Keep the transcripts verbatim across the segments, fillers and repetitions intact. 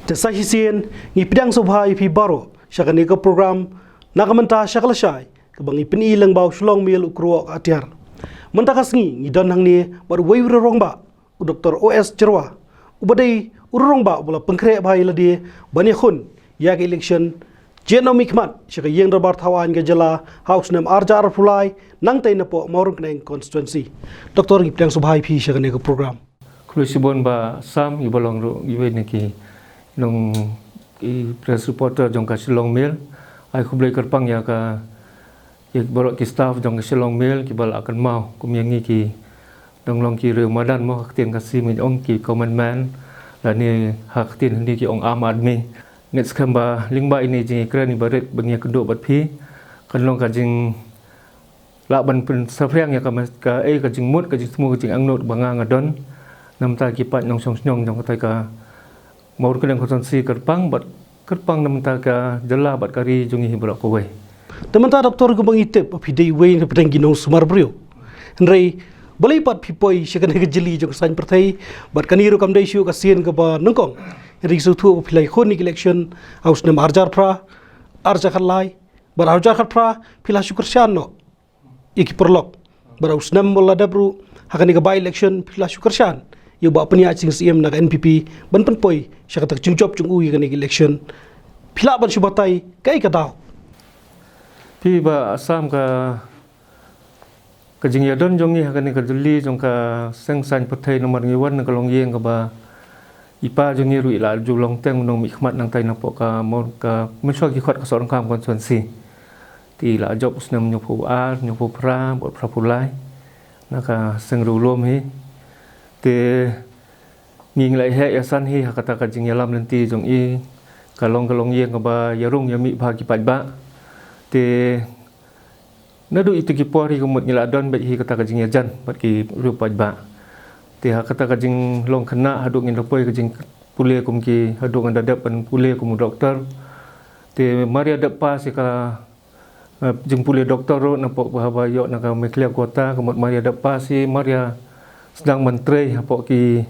Te sa shisien ngi pdiang sngewbha ïa phi baroh sha kane ka program Na Ka Mynta Sha Ka Lashai, kaba ngi pyni lyngba u Shillong Mail u Kyrwoh Atiar. Mynta ka sngi ngi don hangne bad uwei u rangbah, u Doctor O S Jyrwa, uba dei u rangbah uba la pynkhreh bha ïa lade ban ïakhun ïa ka election jong u mihkhmat sha ka Ïing Dorbar Thaw Aiñ ka jylla ha u snem arhajar arphew lai, nangta napoh Mawryngkneng constituency. Doctor, ngi pdiang sngewbha ïa phi sha kane ka program. Khublei shibun Bah Sam, ïa ba long ruh ïa ba na ki nong, ki press reporter jong ka Shillong Mail. Ai khublei kyrpang ïa ka, ïa baroh ki staff jong ka Shillong Mail kiba la kynmaw kum ïa ngi ki nonglong ki riew madan mo, ha ka ktien Khasi ngi ong ki common man, lane ha ka ktien Hindi ki ong aam aadmi. Ngeit skhem ba lyngba ine i jingïakren iba rit ba ngi ïakynduh bad phi, kan long ka jing lah ban pynsaphriang ïa ka mes-, ka, eh, ka jingmut, ka jingthmu, ka jingangnud ba nga nga don na ka bynta ki paid nongshong shnong jong katei ka Mawryngkneng constituency, kyrpang bad kyrpang na ka bynta ka jylla bad ka ri jong ngi baroh kawei. Te mynta Doctor, kumba ngi tip ba phi dei uwei na pdeng ki nongsumar briew. Hynrei balei pat phi poi sha kane ka jylli jong ka saiñ pyrthei, bad kane ruh kam dei shuh ka sien kaba nyngkong. Hynrei sngewthuh ba phi la ïakhun ïa ka election ha u snem arhajar phra, arhajar khatlai, bad arhajar khatphra phi la shu kyrshan noh ïa ki paralok. Bad ha u snem ba la dep ruh, ha kane ka by election phi la shu kyrshan ïa u Bah Pynïaid Sing Syiem na ka N P P ban pynpoi sha kata ka jingjop jong u ïa kane ka election. Phi lah ban shu batai kaei ka daw? Phi Bah Sam, ka, ka jingïadon jong ngi ha kane ka jylli jong ka seng saiñ pyrthei namar ngi wan na ka longïing kaba i pa jong ngi ruh i la ju long teng u nongmihkhmat nangta napoh ka Mawr-, ka mynshuwa ki khot ka Sohryngkham constituency. Te i la jop u snem hynñiewphew ar, hynñiewphew phra bad phraphew lai na ka seng riewlum hi. Te ngi ngi la ïasan hi ha kata ka jingïalam lynti jong i, ka long ka longïing kaba ïarung ïamih bha ki paidbah. Te naduh ito ki por hi ka mut ngi la don beit hi kata ka jingïajan bad ki riew paidbah. Te ha kata ka jinglong khynnah haduh ngin da poi ka jingpule kum ki, haduh ngan da dep ban pule kum u doktor. Te mar ïa dep pass ïa ka, eh, jingpule doktor ruh napoh haba ïoh na ka Meghalaya quota, ka mut mar ïa dep pass hi, mar ïa sdang ban trei hapoh ki,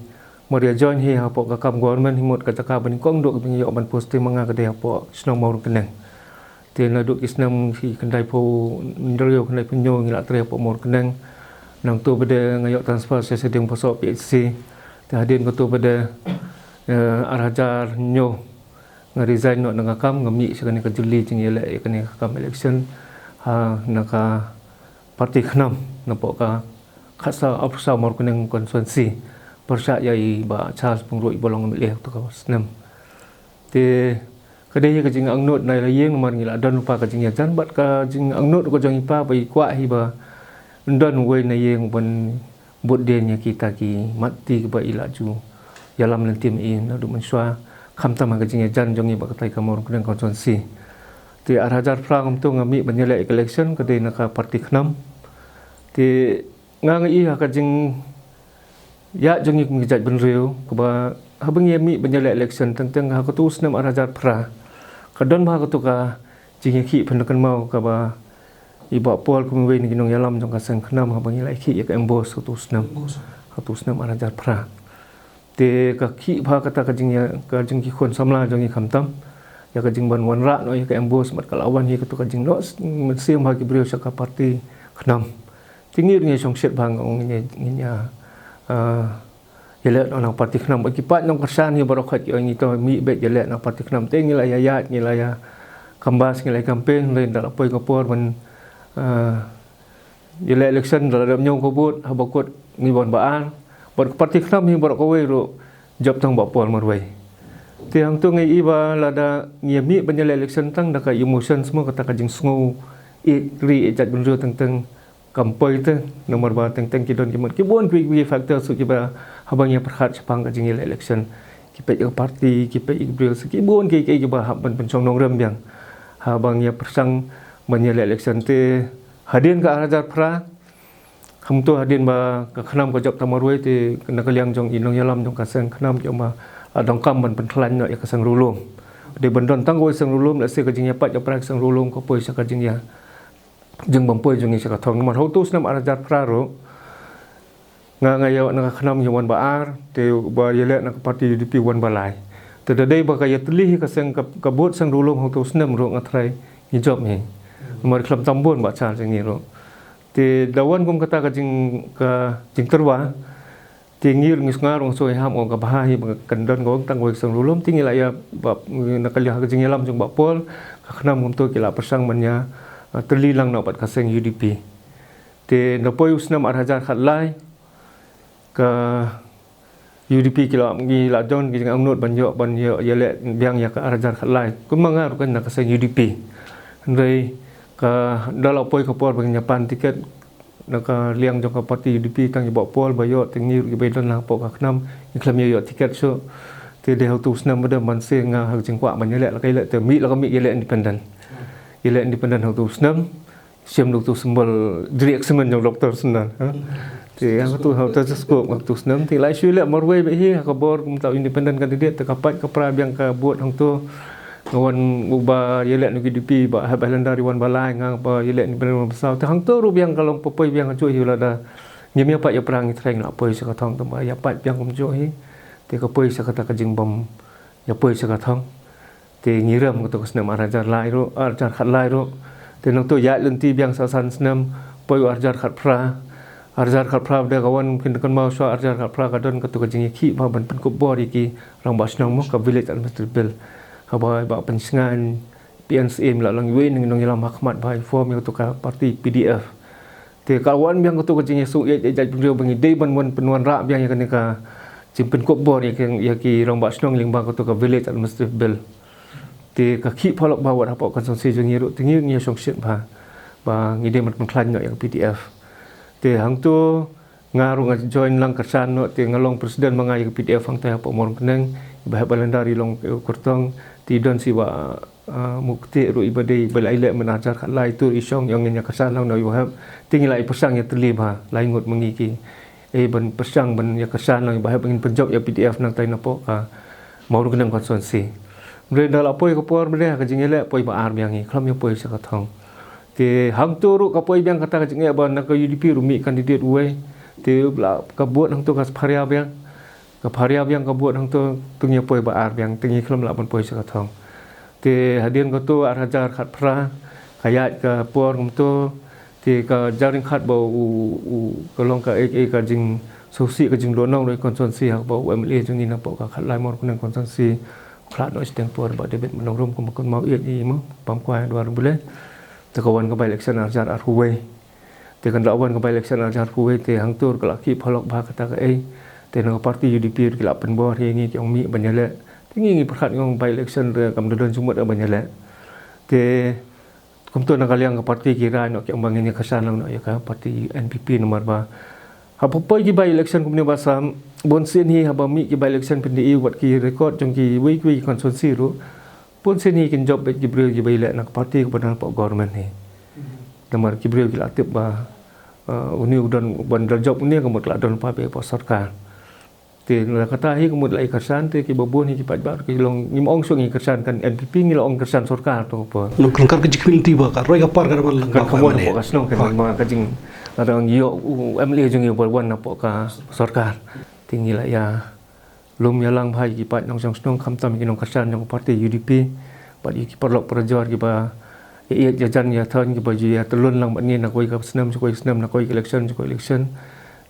mar ïa join hi hapoh ka kam government hi mut ka jaka ba nyngkong duh ba ngi ïoh ban posting ma nga ka dei hapoh shnong Mawryngkneng. Te naduh ki snem ki khyndai phew, hynriew khyndai phew hynñiew ngi la trei hapoh Mawryngkneng. Nangta pat de nga ïoh transfer sha Shading Phasoh P H C. Te hadien kato pat de, eh, arhajar hynñiew nga resign noh na ka kam, nga mih sha kane ka jylli jingïaleh ïa kane ka kam election ha na ka party KHNAM napoh ka khatsaw arphew saw Mawryngkneng constituency, pyrshah ïa i Bah Charles Pyngrope iba long M L A ha kato ka snem. Te ka dei hi ka jingangnud na la ïing namar ngi la don lypa ka jingïajan bad ka jingangnud ka jong i pa ba i kwah hi ba un don uwei na ïing uban bud dien ïa kita ki mat ti kiba i la ju ïalam lynti ma i naduh mynshuwa, khamtam ha ka jingïajan jong i bad katei ka Mawryngkneng constituency. Te arhajar phra kumto nga mih ban ïaleh ïa ka election ka dei na ka party KHNAM. Te nga nga i ha ka jingïaid jong ngi kum ki jaitbynriew kaba haba ngi mih ban ïaleh election teng teng ha kato u snem arhajar phra ka don bha kato ka jingïakhih pyndonkam kaba i Bah Paul kum uwei na ki nongïalam jong ka seng KHNAM haba ngi la ïakhih ïa ka MBOSE kato u snem. Kato u snem arhajar phra. Te ka khih bha kata ka jingïa, ka jingïakhun samla jong ngi khamtam ïa ka jingwan wanrah noh ïa ka MBOSE bad ka la wan hi kato ka jingnoh mynsiem ha ki briew sha ka party KHNAM. Te ngi ruh ngi shongshit bha nga ong ngi, ngi ïa, ah, ïaleh noh na ka party KHNAM. Bad ki paid nongkyrshan hi baroh khoit ki ong ngi to mih beit ïaleh na ka party KHNAM. Te ngi la ïa ïaid, ngi la ïa canvass, ngi la ïa campaign, lei da la poi ka por ban, ah, ïaleh election da la dep ñiew ka vote, haba kut ngi wan ba ar. Bad ka party KHNAM hi baroh kawei ruh jop tang Bah Paul marwei. Te hangto nga i ba lada ngi mih ban ïaleh election tang da ka emotions mo, kata ka jingsngew ïeit ri ïeit jaitbynriew teng teng kam poi te, namar ba teng teng ki don ki mut ki bun ki, ki factor shuh kiba haba ngi pyrkhat shaphang ka jingïaleh election. Ki peit ïa ka party, ki peit ïa ki briew shuh, ki bun ki, ki, kiba hap ban pynshong nongrim biang haba ngi pyrshang ban ïaleh election. Te hadien ka arhajar phra, hangto hadien ba ka KHNAM ka jop tang marwei te na ka liang jong i nongïalam jong ka seng KHNAM ki ong ba la donkam ban pynkhlaiñ noh ïa ka seng riewlum. Dei ban don tang kawei seng riewlum, lehse ka jingïapait ïapra ka seng riewlum ka poi sha ka jingïa jingbym poi jong ngi sha ka thong. Namar ha uto u snem arhajar phra ruh nga, nga ïoh na ka KHNAM ngi wan ba ar, te ba ïaleh na ka party UDP wan ba lai. Te da dei ba ka ïatylli hi ka seng ka, ka vote seng Rilum hangto u snem ruh nga tharai ngi jop hi. Namar khlem tam bun ba chance ngi ruh. Te da wan kum kata ka jing, ka jingtyrwa. Te ngi ruh ngi sngew ruh ngi sngew ïahap ong ka bha hi ba kan don ka wang tang wei seng Rilum te ngi la ïa ba na ka liang ka jingïalam jong Bah Paul ka khnam kumto ki la pyrshang ban ïa, ah, tylli lang noh bad ka seng U D P. Te na poi u snem ar hajar khatlai ka U D P ki la ngi la don ki jingangnud ban ïoh ban ïoh ïaleh biang ïa ka ar hajar khatlai. Kumba nga ruh kan na ka seng U D P. Hynrei ka da la poi ka por ba ngin ïa pan tiket na ka liang jong ka party U D P tang ïa Bah Paul ba ïoh te ngi ruh kiba don lang hapoh ka khnam ngi khlem ïa ïoh tiket shuh. Te dei hangto u snem ba da man se nga ha ka jingkwah ban ïaleh la ka ïaleh te mih la ka mih ïaleh independent. Ïaleh independent hangto u snem. Shem duk tu symbol jrieh semen jong doktor Sundar, ha? Te hangto hangto scope hangto snem te la shu leh marwei bad hi ha ka bor kumta independent candidate te ka pait ka pra biang ka vote hangto. Nga wan uba ïaleh na U D P Bah Hep Islander wan ba lai nga ba ïaleh independent wan ba saw. Te hangto ruh biang ka long poi biang ka juh hi lada ngim ïa pait ïa pra ngi threng la poi sha ka thong te ba ïa pait biang kumjuh hi. Te ka poi sha kata ka jingbam ïa poi sha ka thong. Te ngi rem kato ka snem ar hajar lai ruh, ar hajar khatlai ruh. Te nangto ïaid lynti biang sa san snem, poi u ar hajar khatphra. Ar hajar khatphra ba da ka wan kin kynmaw shuwa ar hajar khatphra ka don kato ka jingïakhih ba ban pynkup bor ïa ki rangbah shnong mo ka Village Administrative Bill. Haba ba pynshngaiñ P N C M la long iwei na ngi nongïalam ha khmat ba i form ïa kato ka party P D F. Te ka wan biang kato ka jingïasuk ïa ïa jingpynriew ba ngi dei ban wan pynwanrah biang ïa kane ka jingpynkup bor ïa ki ïa ki rangbah shnong lyngba kato ka Village Administrative Bill. Te ka khih phalok ba wat hapoh constituency jong ngi ruh te ngi ngi ïa shongshit ba ba ngi dei ban pynkhlaiñ noh ïa ka P D F. Te hangto nga ruh nga join lang kyrshan noh te nga long president ma nga ïa ka P D F hangtai hapoh Mawryngkneng. Bah Hep Islander i long, eh, kyrtong te i don shi ba, ah, Mukti ruh iba dei ba la ïaleh mynta ar hajar khatlai tur i shong ïa ngin ïa kyrshan lang noh ïa Bah Hep. Te ngi la ïa pyrshang ïa tylli ba lai ngut ma ngi ki. Eh, ban pyrshang ban ïa kyrshan lang ïa Bah Hep ba ngin pynjop ïa P D F nangtai napoh ka Mawryngkneng constituency. Hynrei da la poi ka por mynta ka jingïaleh poi ba ar biang hi khlem ïa poi sha ka thong. Te hangto ruh ka poi biang kata ka jingeh ba na ka U D P ruh mih candidate uwei. Te la ka vote hangto ka pharia biang. Ka pharia biang ka vote hangto te ngi ïa poi ba ar biang te ngi khlem lah ban poi sha ka thong. Te hadien kato ar hajar khatphra ka ïaid ka por kumto te ka jingryngkat ba u, u ka long ka ei ei ka jingsngewsih ka jingduhnong ruh constituency ha ba u M L A jong ngi napoh ka khatlai Mawryngkneng constituency. Khlad noh shiteng por Bah David Mawnongrum kumba kynmaw ïa i mo pam kwai dwar bule. Te ka wan ka by election ar hajar arphew wei. Te kan la wan ka by election ar hajar arphew wei te hangto ka la khih phalok ba kata ka ei. Te na ka party U D P ki la pynbor hi ngi ki ong mih ban ïaleh. Te ngi ngi pyrkhat ngi ong by election te kam da don jingmut ban ïaleh. Te kumto na ka liang ka party ki rai noh ki ong ba ngin ïa kyrshan lang noh ïa ka party N P P namar ba haba poi ki by election kumne ba sam bun sien hi haba mih ki by election pynda i wat ki record jong kiwei kiwei ki constituency ruh. Bun sien hi kin jop bad ki briew kiba ïaleh na ka party kaba don hapoh government hi. Namar ki briew ki la tip ba, uh, une u don ban da jop une ka mut la don pa be hapoh sorkar. Te la kata hi ka mut la i kyrshan te kiba bun hi ki paidbah ki long ngim ong shuh ngi kyrshan kan N P P ngi la ong kyrshan sorkar to ka por. Nang lyngkar ka jingkhmih lynti ba ka roi ka par ka da man lyngba ka mon hapoh ka shnong kan ma ka jing la dang ïoh u M L A jong ngi ba wan hapoh ka sorkar. Te ngi la ïa lum ïalang bha ïa ki paid nongshong shnong khamtam ïa ki nongkyrshan jong ka party U D P bad ïa ki paralok parajor kiba ïa ïa jan ïa thon kiba ju ïa tylun lang bad ngi na kawei ka snem sha kawei ka snem na kawei ka election sha kawei ka election.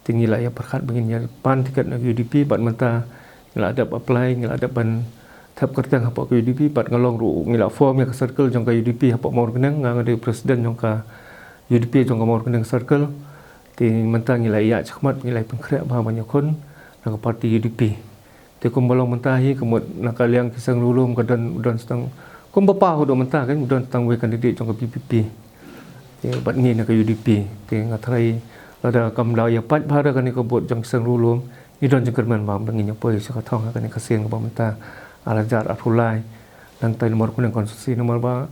Te ngi la ïa pyrkhat ba ngin ïa pan tiket na ka U D P bad mynta ngi la dep apply ngi la dep ban thep kyrteng hapoh ka U D P bad nga long ruh ngi la form ïa ka circle jong ka U D P hapoh Mawryngkneng nga nga dei president jong ka U D P jong ka Mawryngkneng circle. Te mynta ngi la ïa shakhmat ngi la pynkhreh bha ban ïakhun na ka party U D P. Te kumba long mynta hi ka mut na ka liang ki seng Rilum ka don don stang kumba paw haduh mynta kan don stang wei candidate jong ka V P P. Te bad ngi na ka U D P te nga tharai lada kam da ïa pait bha da kane ka vote jong ki seng Rilum ngi don jingkyrmen ba ngin ïa poi sha ka thong ha kane ka sien kaba mynta ar hajar arphew lai. Nangtai namar kane ka constituency namar ba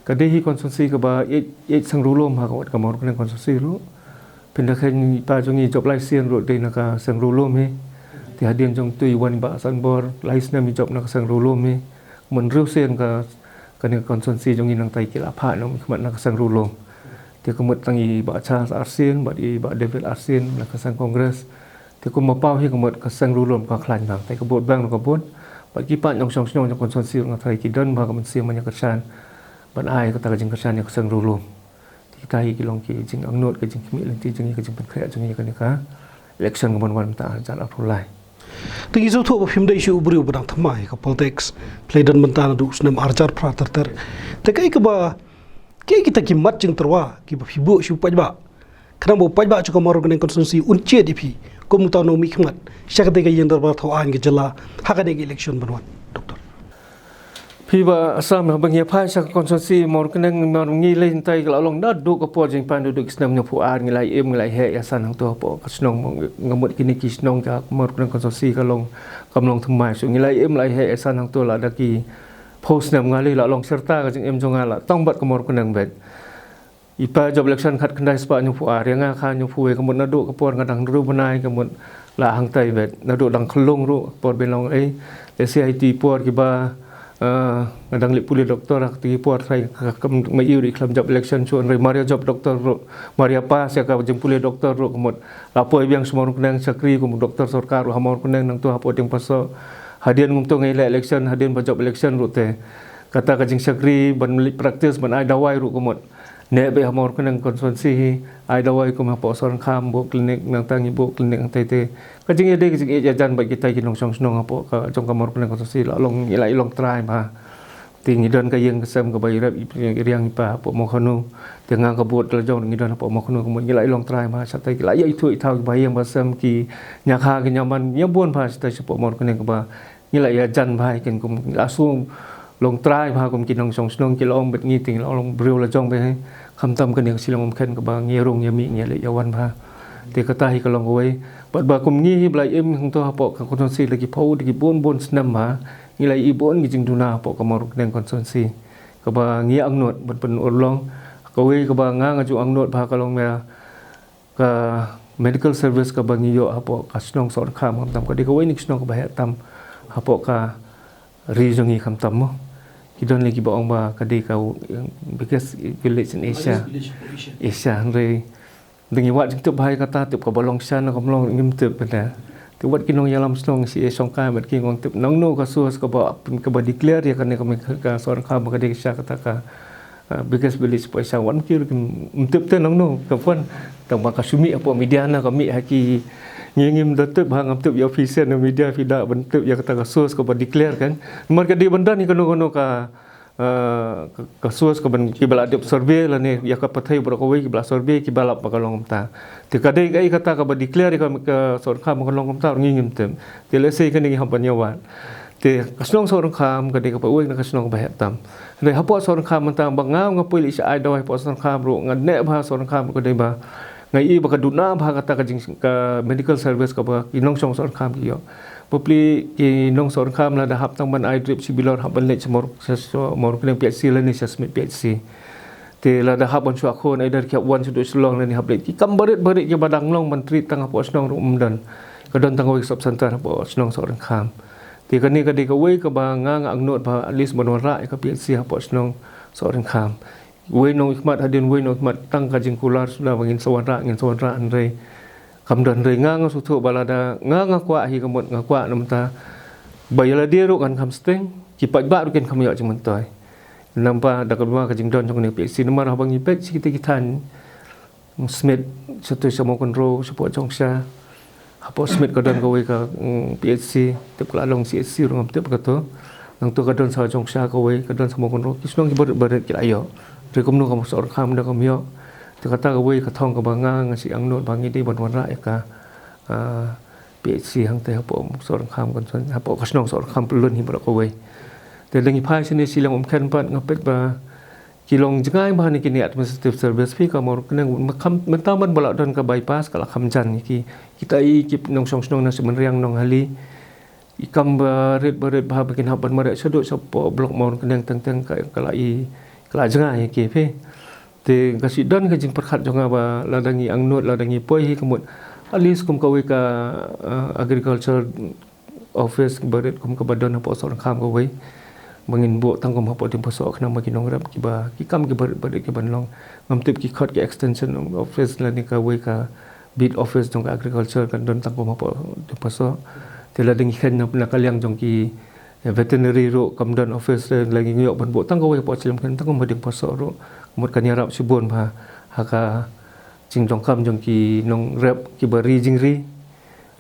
ka dei hi constituency kaba ïeit ïeit seng Rilum ha ka wat ka Mawryngkneng constituency ruh. Pynda khein pa jong ngi jop lai sien ruh dei na ka seng Rilum hi. Te hadien jong tu i wan i Bah Sanbor lai snem i jop na ka seng Rilum hi. Mynriew sien ka kane ka constituency jong ngi nangtai ki la phah na khmat na ka seng Rilum. Te ka mut tang i Bah Charles arsien bad i Bah David arsien na ka seng Congress. Te kumba paw hi ka mut ka seng Rilum ka khlaiñ bha. Te ka vote bank ruh ka bun. Ki paid nongshong shnong jong constituency ruh nga tharai ki don bha ka mynsiem ban ïa kyrshan, ban ai kata ka jingkyrshan ïa ka seng riewlum. Te kita hi ki long ki jingangnud, ka jingkhmih lynti jong ngi, ka jingpynkhreh jong ngi ïa kane ka election kaban wan mynta arhajar arphew lai. Te ngi sngewthuh ba phim dei shuh u briew ba dang thymmai ha ka politics, phi la don mynta naduh u snem arhajar phra ter ter. Te kaei kaba, kaei kita ki mat jingtyrwa kiba phi buh sha u paidbah, khnang ba u paidbah jong ka Mawryngkneng constituency un jied ïa phi kum uta u nongmihkhmat sha katei ka ïing dorbar thaw aiñ ka jylla ha kane ka election ban wan, Doctor? Phi Bah Sam, haba ngi ïa phai sha ka constituency Mawryngkneng, mar ngi leit hangtai ka la long naduh ka por jingpang, naduh ki snem hynñiewphew ar ngi la im, ngi la heh ïasan hangto hapoh ka shnong. Nga mut kine ki shnong ka Mawryngkneng constituency ka long, kam long thymmai shuh. Ngi la im la heh ïasan hangto lada ki phew snem, nga lei la long shirta ka jingim jong nga la tang bad ka Mawryngkneng beit. I pa jop election khatkhyndai spah hynñiewphew ar, ïa nga kha hynñiewphew wei, ka mut naduh ka por nga dang hynriew bnai, ka mut la hangtai beit, naduh dang khyllung ruh ka por ba long ei. Lehse ha kito ki por kiba, eh, nga dang leit pule doktor, ha kito ki por trai ka, ka, ka, ma ïoh ruh khlem jop election shuh, hynrei mar ïa jop doktor ruh, mar ïa pass ïa ka jingpule doktor ruh, ka mut la poi biang sha Mawryngkneng, shakri kum doktor sorkar ruh ha Mawryngkneng, nangto hapoh Diengpasoh. Hadien kumto ngi leh election, hadien ba jop election ruh te kata ka jingshakri ban leit practice ban ai dawai ruh ka mut neh beit ha Mawryngkneng constituency hi, ai dawai kum hapoh Sohryngkham buh klinik, nangta ngi buh klinik hangtai te. Ka jingïadei ka jingïeit ïajan bad kita ki nongshong shnong hapoh ka jong ka Mawryngkneng constituency la long, ngi la i long trai bha. Te ngi don ka ïing ka sem kaba i rep i riang i pa hapoh Mawkhanu. Te nga ka bud la jong ngi don hapoh Mawkhanu, ka mut ngi la i long trai bha. Shatai ki la ïa ithuh ithaw kiba ha ïing ba sem, ki ñiakha ki ñiaman ñiabun bha shatai shapoh Mawryngkneng kaba ngi la ïajan bha ïa kin, kum ngi la shu long trai bha kum ki nongshong shnong, ki la ong bad ngi te ngi la ong briew la jong bha hi. Khamtam kane ka shiliang Umkhen kaba ngi rung ïa mih ngi leit ïa wan bha. Te kata hi ka long kawei. Bad ba kum ngi hi ba la im hangto hapoh ka constituency da ki phew, da ki bun bun snem bha, ngi la i bun ki jingduna hapoh ka Mawryngkneng constituency kaba ngi angnud bad pynurlong. Kawei kaba nga nga ju angnud bha ka long ïa ka medical service kaba ngi ïoh hapoh ka shnong Sohryngkham, khamtam ka dei kawei na ki shnong kaba heh tam hapoh ka ri jong ngi, khamtam mo. Ki don lei kiba ong ba ka dei ka, eh, biggest village in Asia. Biggest village of Asia. Asia, hynrei da ngi wad jingtip bha ïa kata, tip kaba long sha na kam long ngim tip bha. Te wat ki nongïalam shnong shi e shongkai bad ki ngong tip nangno ka source kaba, kaba declare ïa kane ka, ka Sohryngkham ba ka dei sha kata ka, ah, biggest village of Asia. Wat ki ruh kim tip te nangno ka pon. Tang ba ka shu mih hapoh media na ka mih ha ki, ngi ngim da tip bha, ngam tip ïa official na media phi da ban tip ïa kata ka source kaba declare kan. Namar ka dei ban don ïa kano kano ka, ah, ka, ka source kaban kiba la dep survey lane ïa ka pyrthei baroh kawei kiba la survey kiba lap ba ka long kumta. Te ka dei kaei kata kaba declare ïa ka, ka Sohryngkham ba ka long kumta ruh ngi ngim tip. Te lehse kane ngi hap ban ïa wad. Te ka shnong Sohryngkham ka dei kawei na ka shnong kaba heh tam. Hynrei hapoh Sohryngkham mynta ba nga, nga poi leit sha ai dawai hapoh Sohryngkham ruh, nga neh bha Sohryngkham ruh, ka dei ba nga i ba ka duna bha kata ka jing, ka medical service kaba ki nongshong Sohryngkham ki ïoh. Bapli ki nong Sohryngkham lada hap tang ban ai drip shi bilor, hap ban leit sha Mawr-, sha, sha Mawryngkneng P H C lane sha Smit P H C. Te lada hap ban shuwa khun, either ki hap wan shaduh Shillong lane hap leit. Ki kam barit barit kiba dang long ban treat tang hapoh shnong ruh ym don. Ka don tang kawei sub center hapoh shnong Sohryngkham. Te kane ka dei kawei kaba nga, nga angnud ba at least ban wanrah ïa ka P H C hapoh shnong Sohryngkham. Wei nongmihkhmat hadien wei nongmihkhmat, tang ka jingkular suda ba ngin sa wanrah, ngin sa wanrah, hynrei kam don. Hynrei nga nga sngewthuh ba lada nga, nga kwah hi, ka mut nga kwah na mynta ba ïa lade ruh kan kham sting, ki paidbah ruh kin kham ïoh jingmyntoi. Namar da kaba ka jingdon jong kane ka P H C, namar haba ngi peit sha kita ki thaiñ Smit, shato sha Mawkynrew, shapoh Jongshah. Hapoh Smit ka don kawei ka, mm, P H C, tip ka la long C H C ruh ngam tip kato. Nangto ka don sha Jongshah kawei, ka don sha Mawkynrew, ki shnong ki barit barit ki la ïoh. Hynrei kumno ka Sohryngkham da kam ïoh. Te kata kawei ka thong kaba nga, nga shu angnud ba ngi dei ban wanrah ïa ka, ah, P H C hangtei hapoh Sohryngkham, kan son, hapoh ka shnong Sohryngkham pyllun hi baroh kawei. Te da ngi phai shane shiliang Umkhen pat nga peit ba ki long jngai bha na kine administrative service, phi, ka Mawryngkneng mynta ban ba la don ka bypass ka la kham jan ïa ki. Kita i ki nongshong shnong na Shymynriang, Nonghali, i kam barit barit bha ba kin hap ban mareh shaduh shapoh block Mawryngkneng teng teng ka, ka la i, ka la jngai ïa ki, phi. Te ka shu don ka jingpyrkhat jong nga ba lada ngi angnud, lada ngi poi hi, ka mut at least kum kawei ka, uh, agriculture office barit kum kaba don hapoh Sohryngkham kawei, ba ngin buh tang kum hapoh Diengpasoh khnang ba ki nongrep kiba, ki kam ki barit barit ki ban long. Ngam tip ki khot ki extension office lane kawei ka beat office jong ka agriculture kan don tang kum hapoh Diengpasoh. Te lada ngi kheiñ na ka liang jong ki Veterinary ruh kam don office re, lada ngi ïoh ban buh tang kawei hapoh Chillimphen, tang kum ha Diengphyrsoh ruh, mut kan ïarap shibun bha ha ka jingdonkam jong ki nongrep kiba ri jingri,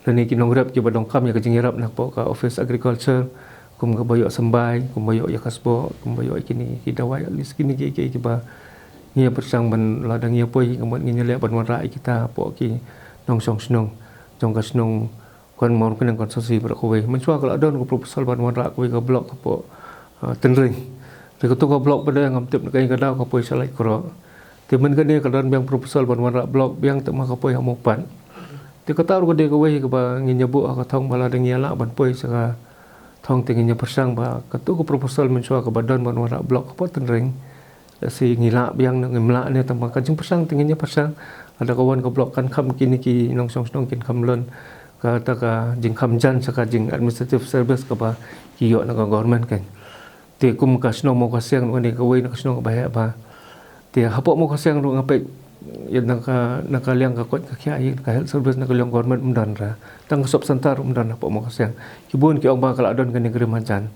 lane ki nongrep kiba donkam ïa ka jingïarap na hapoh ka office agriculture, kum kaba ïoh symbai, kum ba ïoh ïa ka sboh, kum ba ïoh ïa kine ki dawai, at least kine ki, ki, kiba ngi ïa pyrshang ban, lada ngi ïa poi, ka mut ngin ïa leh ban wanrah ïa kita hapoh ki nongshong shnong jong ka shnong Mawryngkneng constituency baroh kawei. Mynshuwa ka la don ka proposal ban wanrah kawei ka block hapoh, ah, Tynring. Te kato ka block pat de ngam tip na kaei ka daw ka poi sha Laitkroh. Te mynta kane ka don biang proposal ban wanrah block biang, te ma ka poi ha Mawpat. Te kata ruh ka dei kawei kaba ngin ïa buh ha ka thong ba lada ngi ïa lah ban poi sha ka thong te ngin ïa pyrshang ba kato ka proposal mynshuwa kaba don ban wanrah block hapoh Tynring. Lehse ngi lah biang ne ngim lah ne, tang ba ka jingpyrshang te ngin ïa pyrshang. Lada ka wan ka block kan kham, kine ki nongshong shnong kin kham lon kata ka jingkham jan sha ka jing administrative service kaba ki ïoh na ka government kan. Te kum ka shnong Mawkasiang ruh ka dei kawei na ka shnong kaba heh bha. Te hapoh Mawkasiang ruh nga peit ïa na ka, na ka liang ka koit ka khiah, ïa ka health service na ka liang government ym don re. Tang ka sub center ruh ym don hapoh Mawkasiang. Ki bun ki ong ba ka la don kane ka rim hajan.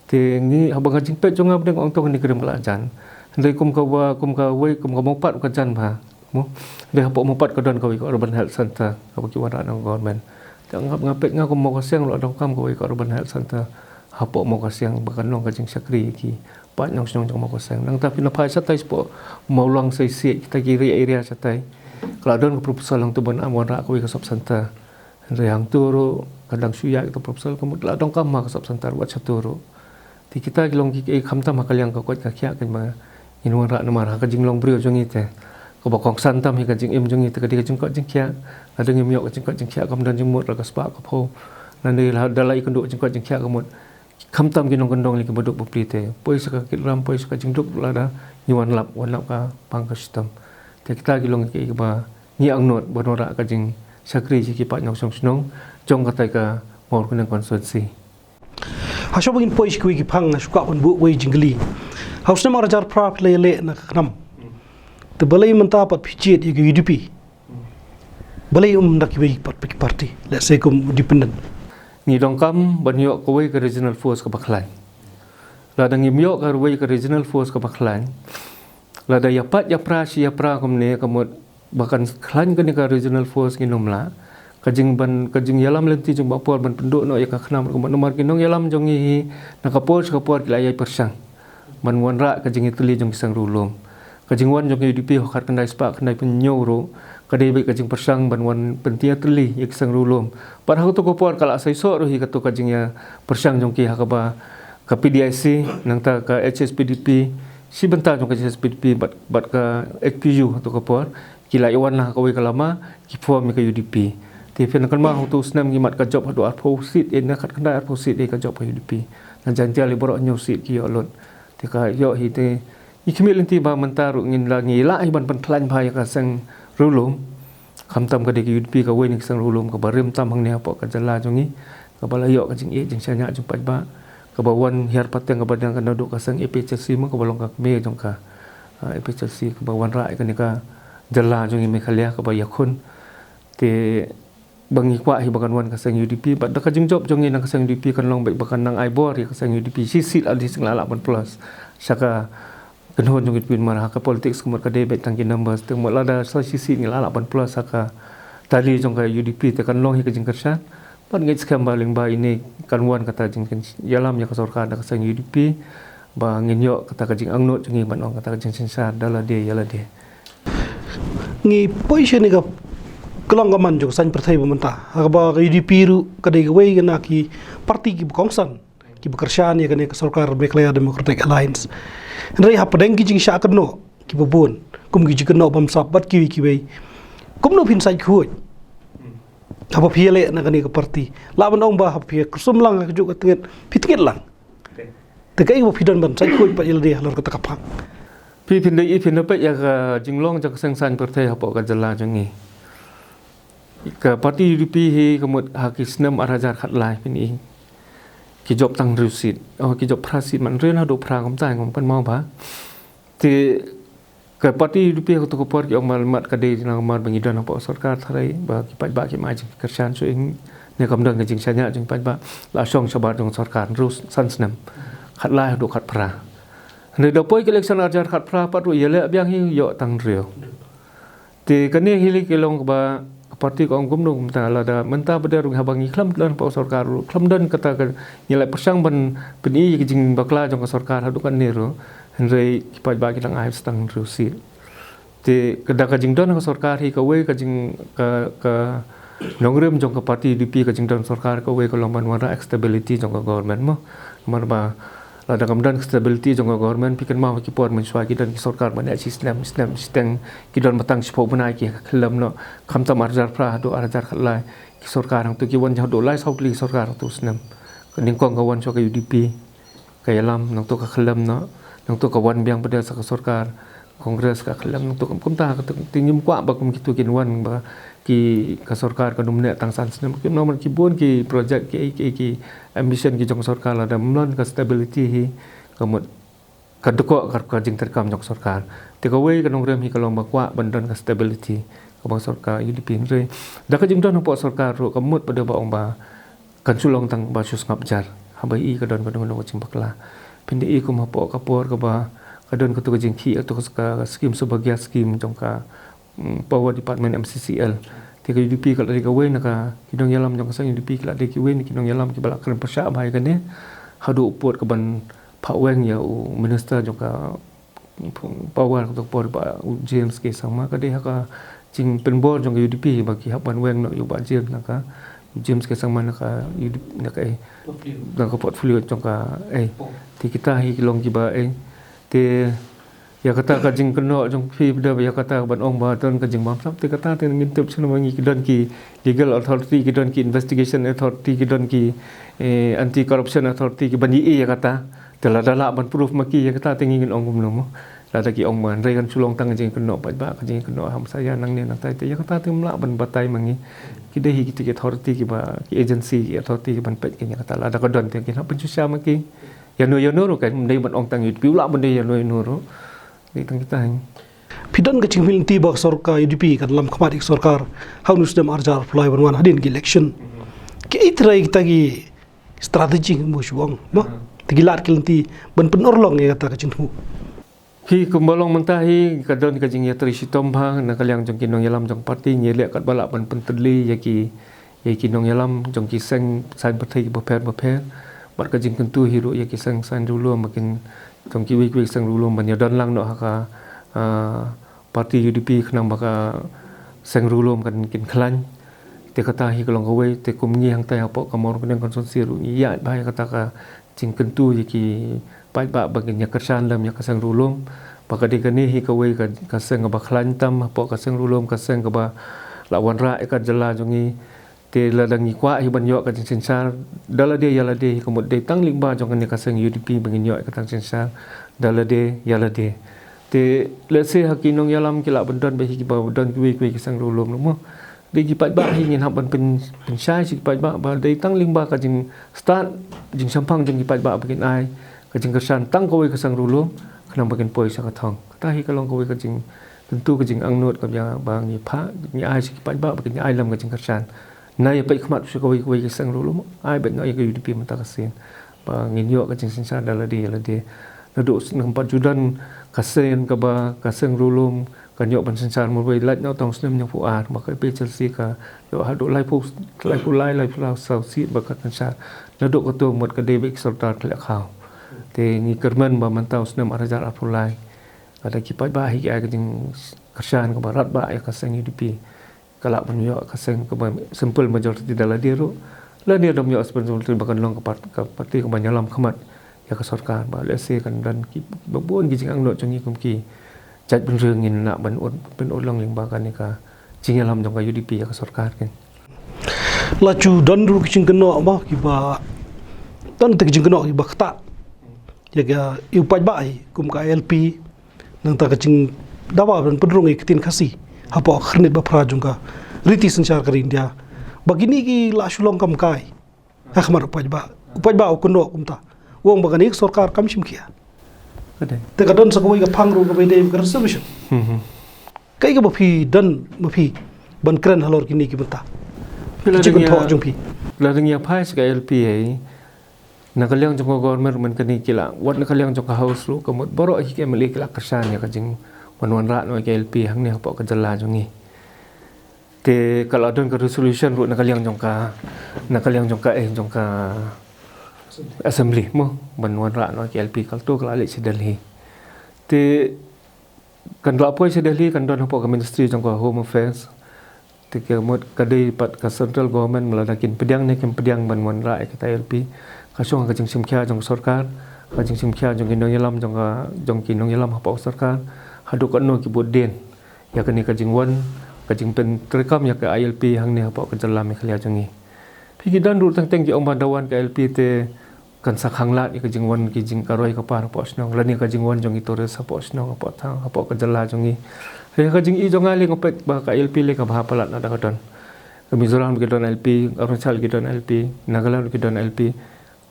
Te ngi, haba ka jingpeit jong nga ba dang ong to kane ka rim ka la jan. Hynrei kum kaba, kum kawei, kum ka Mawpat ka jan bha. Mo? Hynrei hapoh Mawpat ka don kawei ka urban health center kaba ki wanrah na ka government. Te nga, nga peit nga kum Mawkasiang ruh la donkam kawei ka urban health center hapoh Mawkasiang ba kan long ka jingshakri ïa ki paid nongshong jong Mawkasiang. Nangta phi na phai shatai shapoh Mawlong Saisiej, kita ki area, area shatai, ka la don ka proposal hangto ban wanrah kawei ka sub center. Hynrei hangto ruh ka dang shu ïaid ka proposal, ka mut la donkam ha ka sub center wat shato ruh. Te kita ki long ki, ki khamtam ha ka liang ka koit ka khiah kan ba ngin wanrah namar ha ka jinglong briew jong ngi te kaba kongsan tam hi ka jingim jong ngi te ka dei ka jingkoit jingkhiah. Lada ngim ïoh ka jingkoit jingkhiah kam don jingmut, la ka spah ka phew, lane lada la ïakynduh jingkoit jingkhiah ka mut. Khamtam ki nongkyndong lei kiba duk bapli te poi sha ka kit ram, poi sha ka jingduk, lada ngi wan lap, wan lap ka pang ka shitom. Te kita ki long ki, kiba ngi angnud ban wanrah ka jingshakri sha ki paid nongshong shnong jong katai ka Mawryngkneng constituency. Ha shuwa ba ngin poi sha kiwei ki phang, nga shu kwah ban buh wei jingkylli. Ha u snem ar hajar phra phi la ïaleh na ka KHNAM. Te balei mynta pat phi jied ïa ka UDP? Balei ym da kiwei pat ki party, let's say kum independent? Ngi donkam ban ïoh kawei ka regional force kaba khlaiñ. Lada ngim ïoh kawei ka regional force kaba khlaiñ, lada ïa pat ïa pra shi ïa pra kumne, ka mut ba kan khlaiñ kane ka regional force ngin ym lah. Ka jingban, ka jingïalam lynti jong ba por ban pynduh noh ïa ka KHNAM, ka mut namar ki nongïalam jong ngi hi na ka por sha ka por ki la ïai pyrshang ban wanrah ka jingïatylli jong ki seng riewlum. Ka jingwan jong ka UDP ha khatkhyndai spah khyndaiphew hynñiew ruh ka dei beit ka jingpyrshang ban wan pynïatylli ïa ki seng riewlum. Bad ha kato ka por ka la saisoh ruh hi kato ka jingïapyrshang jong ki ha kaba ka PDIC, nangta ka HSPDP, shi bynta jong ka HSPDP bad, bad ka HPU ha kato ka por ki la ïawan la ha kawei ka lama, ki form ïa ka UDP. Te phin kynmaw ha uto u snem ngi mad ka jop haduh arphew seat, eh, na khatkhyndai arphew seat, eh, ka jop ka UDP. Na Jaintia lei baroh hynñiew seat ki ïoh lut. Te ka ïoh hi te, ngi khmih lynti ba mynta ruh ngin la, ngi lah hi ban pynkhlaiñ bha ïa ka seng riewlum. Khamtam ka dei ka UDP kawei na ki seng riewlum kaba rim tam hangne hapoh ka jylla jong ngi, kaba la ïoh ka jingïeit jingshaniah jingpaidbah, kaba wan hiar pateng, kaba dang ka naduh ka seng APHLC mo, kaba long ka kmie jong ka, ah, APHLC, kaba wanrah ïa kane ka jylla jong ngi Meghalaya kaba ïakhun. Te ba ngi kwah hi ba kan wan ka seng UDP, bad da ka jingjop jong ngi na ka seng UDP kan long beit ba kan nang ai bor ïa ka seng UDP shi seat at least ngi la lah ban plus sha ka kynhun jong ngi. Te phin, namar ha ka politics ka mut ka dei beit tang ki numbers, te mut lada sa shi seat ngi la lah ban plus ha ka tally jong ka UDP te kan long hi ka jingkyrshan. Bad ngeit skhem ba lyngba ine kan wan kata jingïalam ïa ka sorkar da ka seng UDP, ba ngin ïoh kata ka jingangnud jong ngi ban ong kata ka jingsynshar da lade ïa lade. Ngi poi sha kane ka kyllon ka man jong ka saiñ pyrthei ba mynta, ha kaba ka UDP ruh ka dei kawei na ki party kiba kongsan kiba kyrshan ïa kane ka sorkar Meghalaya Democratic Alliance. Hynrei hapdeng ki jingshah kynnoh kiba bun, kum ki jingkynnoh bamsap bad kiwei kiwei, kumno phin sait khuid haba phi ïaleh na kane ka party? Lah ban ong ba haba phi kyrsum lang ha kajuh ka tnget, phi tnget lang. Te kaei ba phi don ban sait khuid pat ïa lade halor kata ka phang? Phi, phin da ïohi, phin da peit ïa ka jinglong jong ka seng saiñ pyrthei hapoh ka jylla jong ngi. Ka party UDP hi ka mut ha ki snem ar hajar khatlai phin ïohi ki jop tang hynriew seat. Oh, ki jop phra seat, man hynriew naduh phra, kumta ngam pynmawbha. Te ka party UDP ha kato ka por ki ong ba mut ka dei namar ba ngi don hapoh sorkar tharai ba ki paidbah kim ai jingkyrshan shuh ïa ngi. Ne kam don ka jingshaniah jong paidbah, la shong shabar jong sorkar hynriew san snem, khatlai haduh khatphra. Hynrei da poi ka election arhajar khatphra pat ruh ïaleh biang hi ïoh tang hynriew. Te kane hi lei ki long kaba ka party ka ong kumno kumta, lada mynta ba dei ruh haba ngi khlem don hapoh sorkar ruh, khlem don kata ka, ngi la pyrshang ban pyni ïa ka jingbakla jong ka sorkar haduh katne ruh, hynrei ki paidbah ki dang ai tang hynriew seat. Te ka da ka jingdon ka sorkar hi kawei ka jing ka, ka nongrim jong ka party U D P, ka jingdon sorkar kawei ka long ban wanrah stability jong ka government mo. Namar ba lada kam don stability jong ka government, phi kynmaw ki por mynshuwa ki don ki sorkar ban ïaid shi snem, snem shiteng, ki don ba tang shiphew bnai ki khyllem noh, khamtam arhajar phra haduh arhajar khatlai. Ki sorkar hangto ki wan haduh lai saw tylli ki sorkar hangto snem. Ka nyngkong ka wan shuwa ka U D P, ka ïalam, nangto ka khyllem noh, nangto ka wan biang pat sa ka sorkar Congress, ka khyllem, nangto kumta, ka te ngim kwah ba kum kito kin wan ba ki, ka sorkar kan ym neh tang san snem. Ki namar ki bun ki project, ki, ki, ki ambition ki jong sorkar, lada ym don ka stability hi, ka mut ka dkoh ka, ka jingtreikam jong sorkar. Te kawei ka nongrim hi ka long ba kwah ban don ka stability kaba sorkar U D P, hynrei da ka jingdon hapoh sorkar ruh ka mut pat da ba ong ba kan shu long tang ba shu sngap jar. Haba i ka don ka don ka jingbakla, pynda i kum hapoh ka por kaba ka don kato ka jingkhih, kato ka skim Saubhagya skim jong ka, mm, Power Department, M C C L. Te ka U D P ka la dei kawei na ka, ki nongïalam jong ka seng U D P ki la dei kiwei na ki nongïalam kiba la kren pyrshah bha ïa kane. Haduh u pud ka ban phah weng ïa u minister jong ka Power, ka por ba u James K Sangma, ka dei ha ka jingpynbor jong ka U D P ba ki hap ban weng noh ïa u Bah James na ka, u James K Sangma na ka U D P, na ka, eh, na ka portfolio jong ka, eh. Te kita hi ki long kiba, eh. Te ïa kata ka jingkynnoh jong phi ba ïa kata ban ong ba don ka jingbamsap, te kata te ngin tip shuh namar ngi ki don ki legal authority, ki don ki investigation authority, ki don ki, eh, anti corruption authority ki ban ïohi ïa kata. Te lada lah ban proof ma ki ïa kata te ngin ong kumno mo. Lada ki ong ba hynrei kan shu long tang ka jingkynnoh paidbah, ka jingkynnoh hamsaïa nangne nangtai, te ïa kata te ym lah ban batai ma ngi. Ki dei hi kita ki authority kiba, ki agency, ki authority ki ban peit ïa kata, lada ka don te kin hap pynshisha ma ki. Ïano ïano ruh kan ym dei ban ong tang U D P, u lah ban dei ïano ïano ruh. Dei tang kita hi. Phi don ka jingmynti ba ka sorkar U D P kan lam khmat ïa ka sorkar ha une u snem arhajar arphew lai ban wan hadien ka election. Ki ai trai kita ki strategy mo shu ong mo. Te ki lad ki lynti ban pynurlong ïa kata ka jingthmu. Hi kumba long mynta hi ka don ka jingïatrei shitom bha na ka liang jong ki nongïalam jong party, ngi leh katba lah ban pyntylli ïa ki, ïa ki nongïalam jong ki seng saiñ pyrthei kiba pher bapher. Bad ka jingkyntu hi ruh ïa ki seng saiñ riewlum ba kin, jong kiwei kiwei ki seng riewlum ban ïadon lang noh ha ka, ah, party U D P khnang ba ka seng riewlum kan kin khlaiñ. Te kata hi ka long kawei, te kum ngi hangtai hapoh ka Mawryngkneng constituency ruh ngi ïaid bha ïa kata ka jingkyntu ïa ki paidbah ba kin ïa kyrshan lem ïa ka seng riewlum. Ba ka dei kane hi kawei ka, ka seng kaba khlaiñ tam hapoh ka seng riewlum, ka seng kaba la wanrah ïa ka jylla jong ngi. Te lada ngi kwah hi ban ïoh ka jingsynshar da lade ïa lade hi, ka mut dei tang lyngba jong kane ka seng U D P ba ngin ïoh ïa ka jingsynshar da lade ïa lade. Te lehse ha ki nongïalam ki lah ban don ba hi kiba don kiwei kiwei ki seng riewlum ruh mo. Dei ki paidbah hi ngin hap ban pyn, pynshai sha ki paidbah ba dei tang lyngba ka jingstad, jingshemphang jong ki paidbah ba kin ai ka jingkyrshan tang kawei ka seng riewlum khnang ba kin poi sha ka thong. Kata hi ka long kawei ka jingkyntu, ka jingangnud kaba ngi phah, ngi ai sha ki paidbah ba kin ai lem ka jingkyrshan. Nai ïa peit khmat sha kawei kawei ka seng riewlum, ai beit noh ïa ka U D P mynta ka sien. Ba ngin ïoh ka jingsynshar da lade ïa lade. Naduh snem pat ju don ka seng kaba ka seng riewlum kan ïoh ban synshar marwei, lait noh tang snem hynñiewphew ar, ba ka P H L C ka ïoh haduh laiphew, laiphew lai, laiphew saw seat ba ka synshar. Naduh kato mut ka dei beit ki sordar khleh khaw. Te ngi kyrmen ba mynta u snem arhajar arphew lai, lada ki paidbah hi ki ai ka jingkyrshan kaba radbah ïa ka seng U D P, ka lah ban ïoh ka seng kaba simple majority da lade ruh. Lane da ym ïoh simple majority ba kan long ka part, ka party kaba ïalam khmat ïa ka sorkar, ba lehse kan don kiba bun ki jingangnud jong ngi kum ki jaitbynriew ngin lah ban ur, pynurlong lyngba kane ka jingïalam jong ka U D P ïa ka sorkar kin. La ju don ruh ki jingkynnoh ba kiba don te ki jingkynnoh kiba ktah ïa ka, ïa u paidbah hi kum ka I L P, nangta ka jingdawa ban pynrung ïa ka ktien Khasi hapoh ka khyrnit ba phra jong ka riti synshar ka ri India. Ba kine ki la shu long kam kai ha khmat u paidbah. U paidbah u kynnoh kumta, u ong ba kane ka sorkar kam shim khia. Ka dei. Te ka don sa kawei ka phang ruh kaba dei ka reservation. Hmm. Kaei kaba phi don ma phi ban kren halor kine ki bynta? Phi la, ki jingkynnoh jong phi. Lada ngi ïa phai sha ka I L P hi, na ka liang jong ka government mynta kane ki la, wat na ka liang jong ka House ruh, ka mut baroh hi ki M L A ki la kyrshan ïa ka jingwan wanrah noh ïa ka I L P hangne hapoh ka jylla jong ngi. Te ka la don ka resolution ruh na ka liang jong ka, na ka liang jong ka, eh, jong ka Assembly mo, ban wanrah noh ïa ka I L P, ka la, to ka la leit sha Delhi. Te kan la poi sha Delhi, kan don hapoh ka Ministry jong ka Home Affairs. Te ka mut ka dei pat ka central government, lada kin pdiang ne kim pdiang ban wanrah ïa kata I L P, ka shong ha ka jingshim khia jong ka sorkar, ka jingshim khia jong ki nongïalam, jong ka, jong ki nongïalam hapoh ka sorkar, haduh katno ki bud dien ïa kane ka jingwan, ka jingpyntreikam ïa ka I L P hangne hapoh ka jylla Meghalaya jong ngi. Phi, ki don ruh teng teng ki ong ba da wan ka I L P te kan sa khanglad ïa ka jingwan, ki jing, ka roi ka par hapoh shnong, lane ka jingwan jong ki tourist hapoh shnong, hapoh thaiñ, hapoh ka jylla jong ngi. Hynrei ka jingïohi jong nga lei nga peit ba ka I L P lei ka bha palat lada ka don. Ka Mizoram ki don I L P, Arunachal ki don I L P, Nagaland ki don I L P.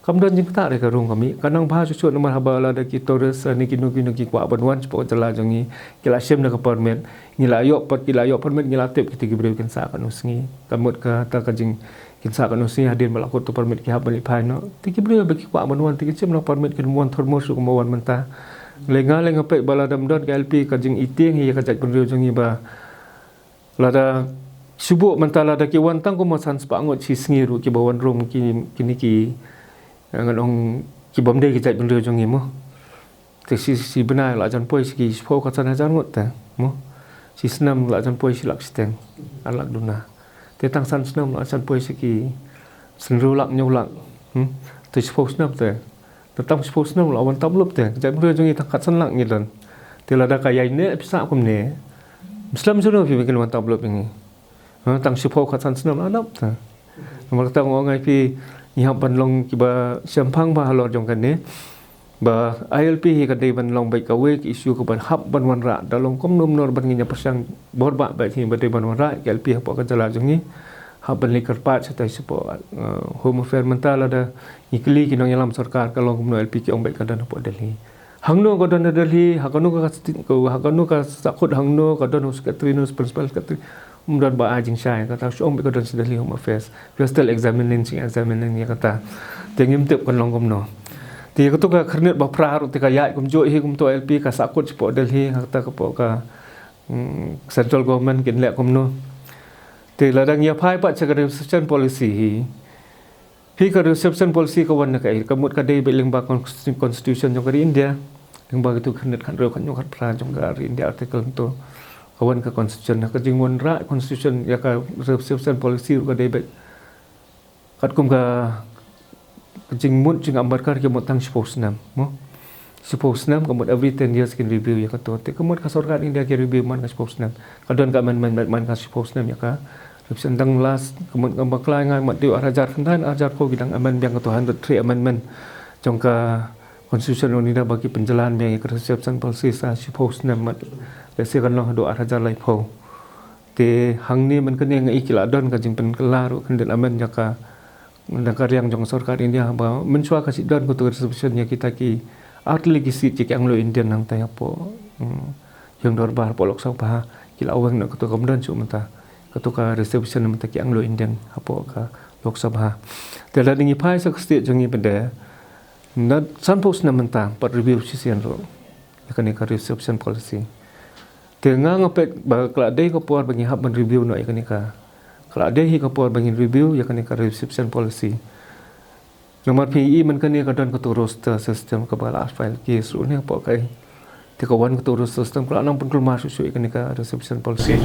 Kam don jingktah re ka rung kmie. Ka nang bha shuh shuh namar haba lada ki tourist, eh, ne kino kino ki kwah ban wan shapoh ka jylla jong ngi, ki la shim da ka permit, ngi la ïoh pat, ki la ïoh permit, ngi la tip kito ki briew kin sah katno sngi. Ka mut kata ka jing, kin sah katno sngi hadien ba la kut ka permit ki hap ban leit phai noh. Te ki briew ba ki kwah ban wan, te ki shim da ka permit, kin wan thymmai shuh kumba wan mynta. Lei nga lei nga peit ba lada ym don ka I L P, ka jingïohi hi ïa ka jaitbynriew jong ngi ba lada shu buh mynta, lada ki wan tang kumba san spah ngut shi sngi ruh, kiba wan rum ki, kine ki, eh, ngan ong, ki bym dei ki jaitbynriew jong ngi mo. Te shi, shi bnai la jan poi sha ki shiphew khatsan hajar ngut te mo. Shi snem la jan poi shi lak shiteng, ar lak duna. Te tang san snem la jan poi sha ki hynriew lak, hynñiew lak. Hmm? Te shiphew snem te, te tang shiphew snem la wan tap lup te, ka jaitbynriew jong ngi tang khatsan lak ngi don. Te lada ka ïaineh pisa kumne, ym slem shuh phi ba kin wan tap lup ïa ngi. Ha, tang shiphew khatsan snem la dap te. Namar kata nga ong ïa phi, ngi hap ban long kiba shemphang bha halor jong kane. Ba I L P hi ka dei ban long beit kawei ka issue kaban hap ban wanrah da long kumno kumno, ban ngin ïa pyrshang bor bha beit hi ba dei ban wanrah ka I L P hapoh ka jylla jong ngi. Hap ban leit kyrpad shatai shapoh, eh, Home Affairs mynta, lada ngi kylli ki nongïalam sorkar ka long kumno, I L P ki ong beit ka don hapoh Delhi. Hangno ka don ha Delhi, ha kano ka sti-, ka, ha kano ka sahkut, hangno ka don ha u secretary, ne u principal secretary. Ym don ba ai jingshai, kata shu ong beit ka don sha Delhi Home Affairs. We are still examining, jing examining ïa kata. Te ngim tip kan long kumno. Te ïa kato ka khyrnit ba phra ruh te ka ïaid kumjuh hi, kumto I L P ka sahkut shapoh Delhi, ha kata ka poh ka, mm, central government kin leh kumno. Te lada ngi ïa phai pat sha ka reservation policy hi. Hi ka reservation policy ka wan na kaei, ka mut ka dei beit lyngba constitu-, constitution jong ka ri India. Lyngba kito khyrnit khathynriew, khathynñiew, khatphra jong ka ri India, article to. Ka wan ka constitution, ka jingwanrah constitution ïa ka reservation policy ruh ka dei beit. Katkum ka, ka jingmut jingam ba ka mut tang shiphew snem mo. Shiphew snem, ka mut every ten years kin review ïa kato. Te ka mut ka sorkar India ki review man ka shiphew snem. Ka don ka amendment man ka shiphew snem ïa ka reservation. Dang last, ka mut, ka bakla nga mat dei ar hajar khyndai, ar hajar phew ki dang amend biang kato, hundred three amendment jong ka constitution of India ba ki pynjlan biang ïa ka reservation policy sa shiphew snem mat. Lehse kan long haduh ar hajar laiphew. Te hangne mynta kane nga i ki la don ka jingpynkylla ruh khyndiat amend ïa ka, na ka liang jong ka sorkar India ba mynshuwa ka shu don kato ka reservation ïa kita ki artylli ki seat ïa ki Anglo Indian nangta hapoh, hmm, ïing dorbar hapoh Lok Sabha, ki la weng noh kato, kam don shuh mynta kato ka reservation mynta ki Anglo Indian hapoh ka Lok Sabha. Te lada ngi phai sha ka state jong ngi pat de, na sanphew snem mynta pat review shisien ruh ïa kane ka reservation policy. Te nga nga peit ba ka la dei ka por ba ngi hap ban review noh ïa kane ka, ka la dei hi ka por ba ngin review ïa kane ka reservation policy. Namar phi i mynta kane ka don kato roster system kaba la file case ruh ne hapoh kaei. Te ka wan kato roster system ka la nang pynkulmar shuh shuh ïa kane ka reservation policy.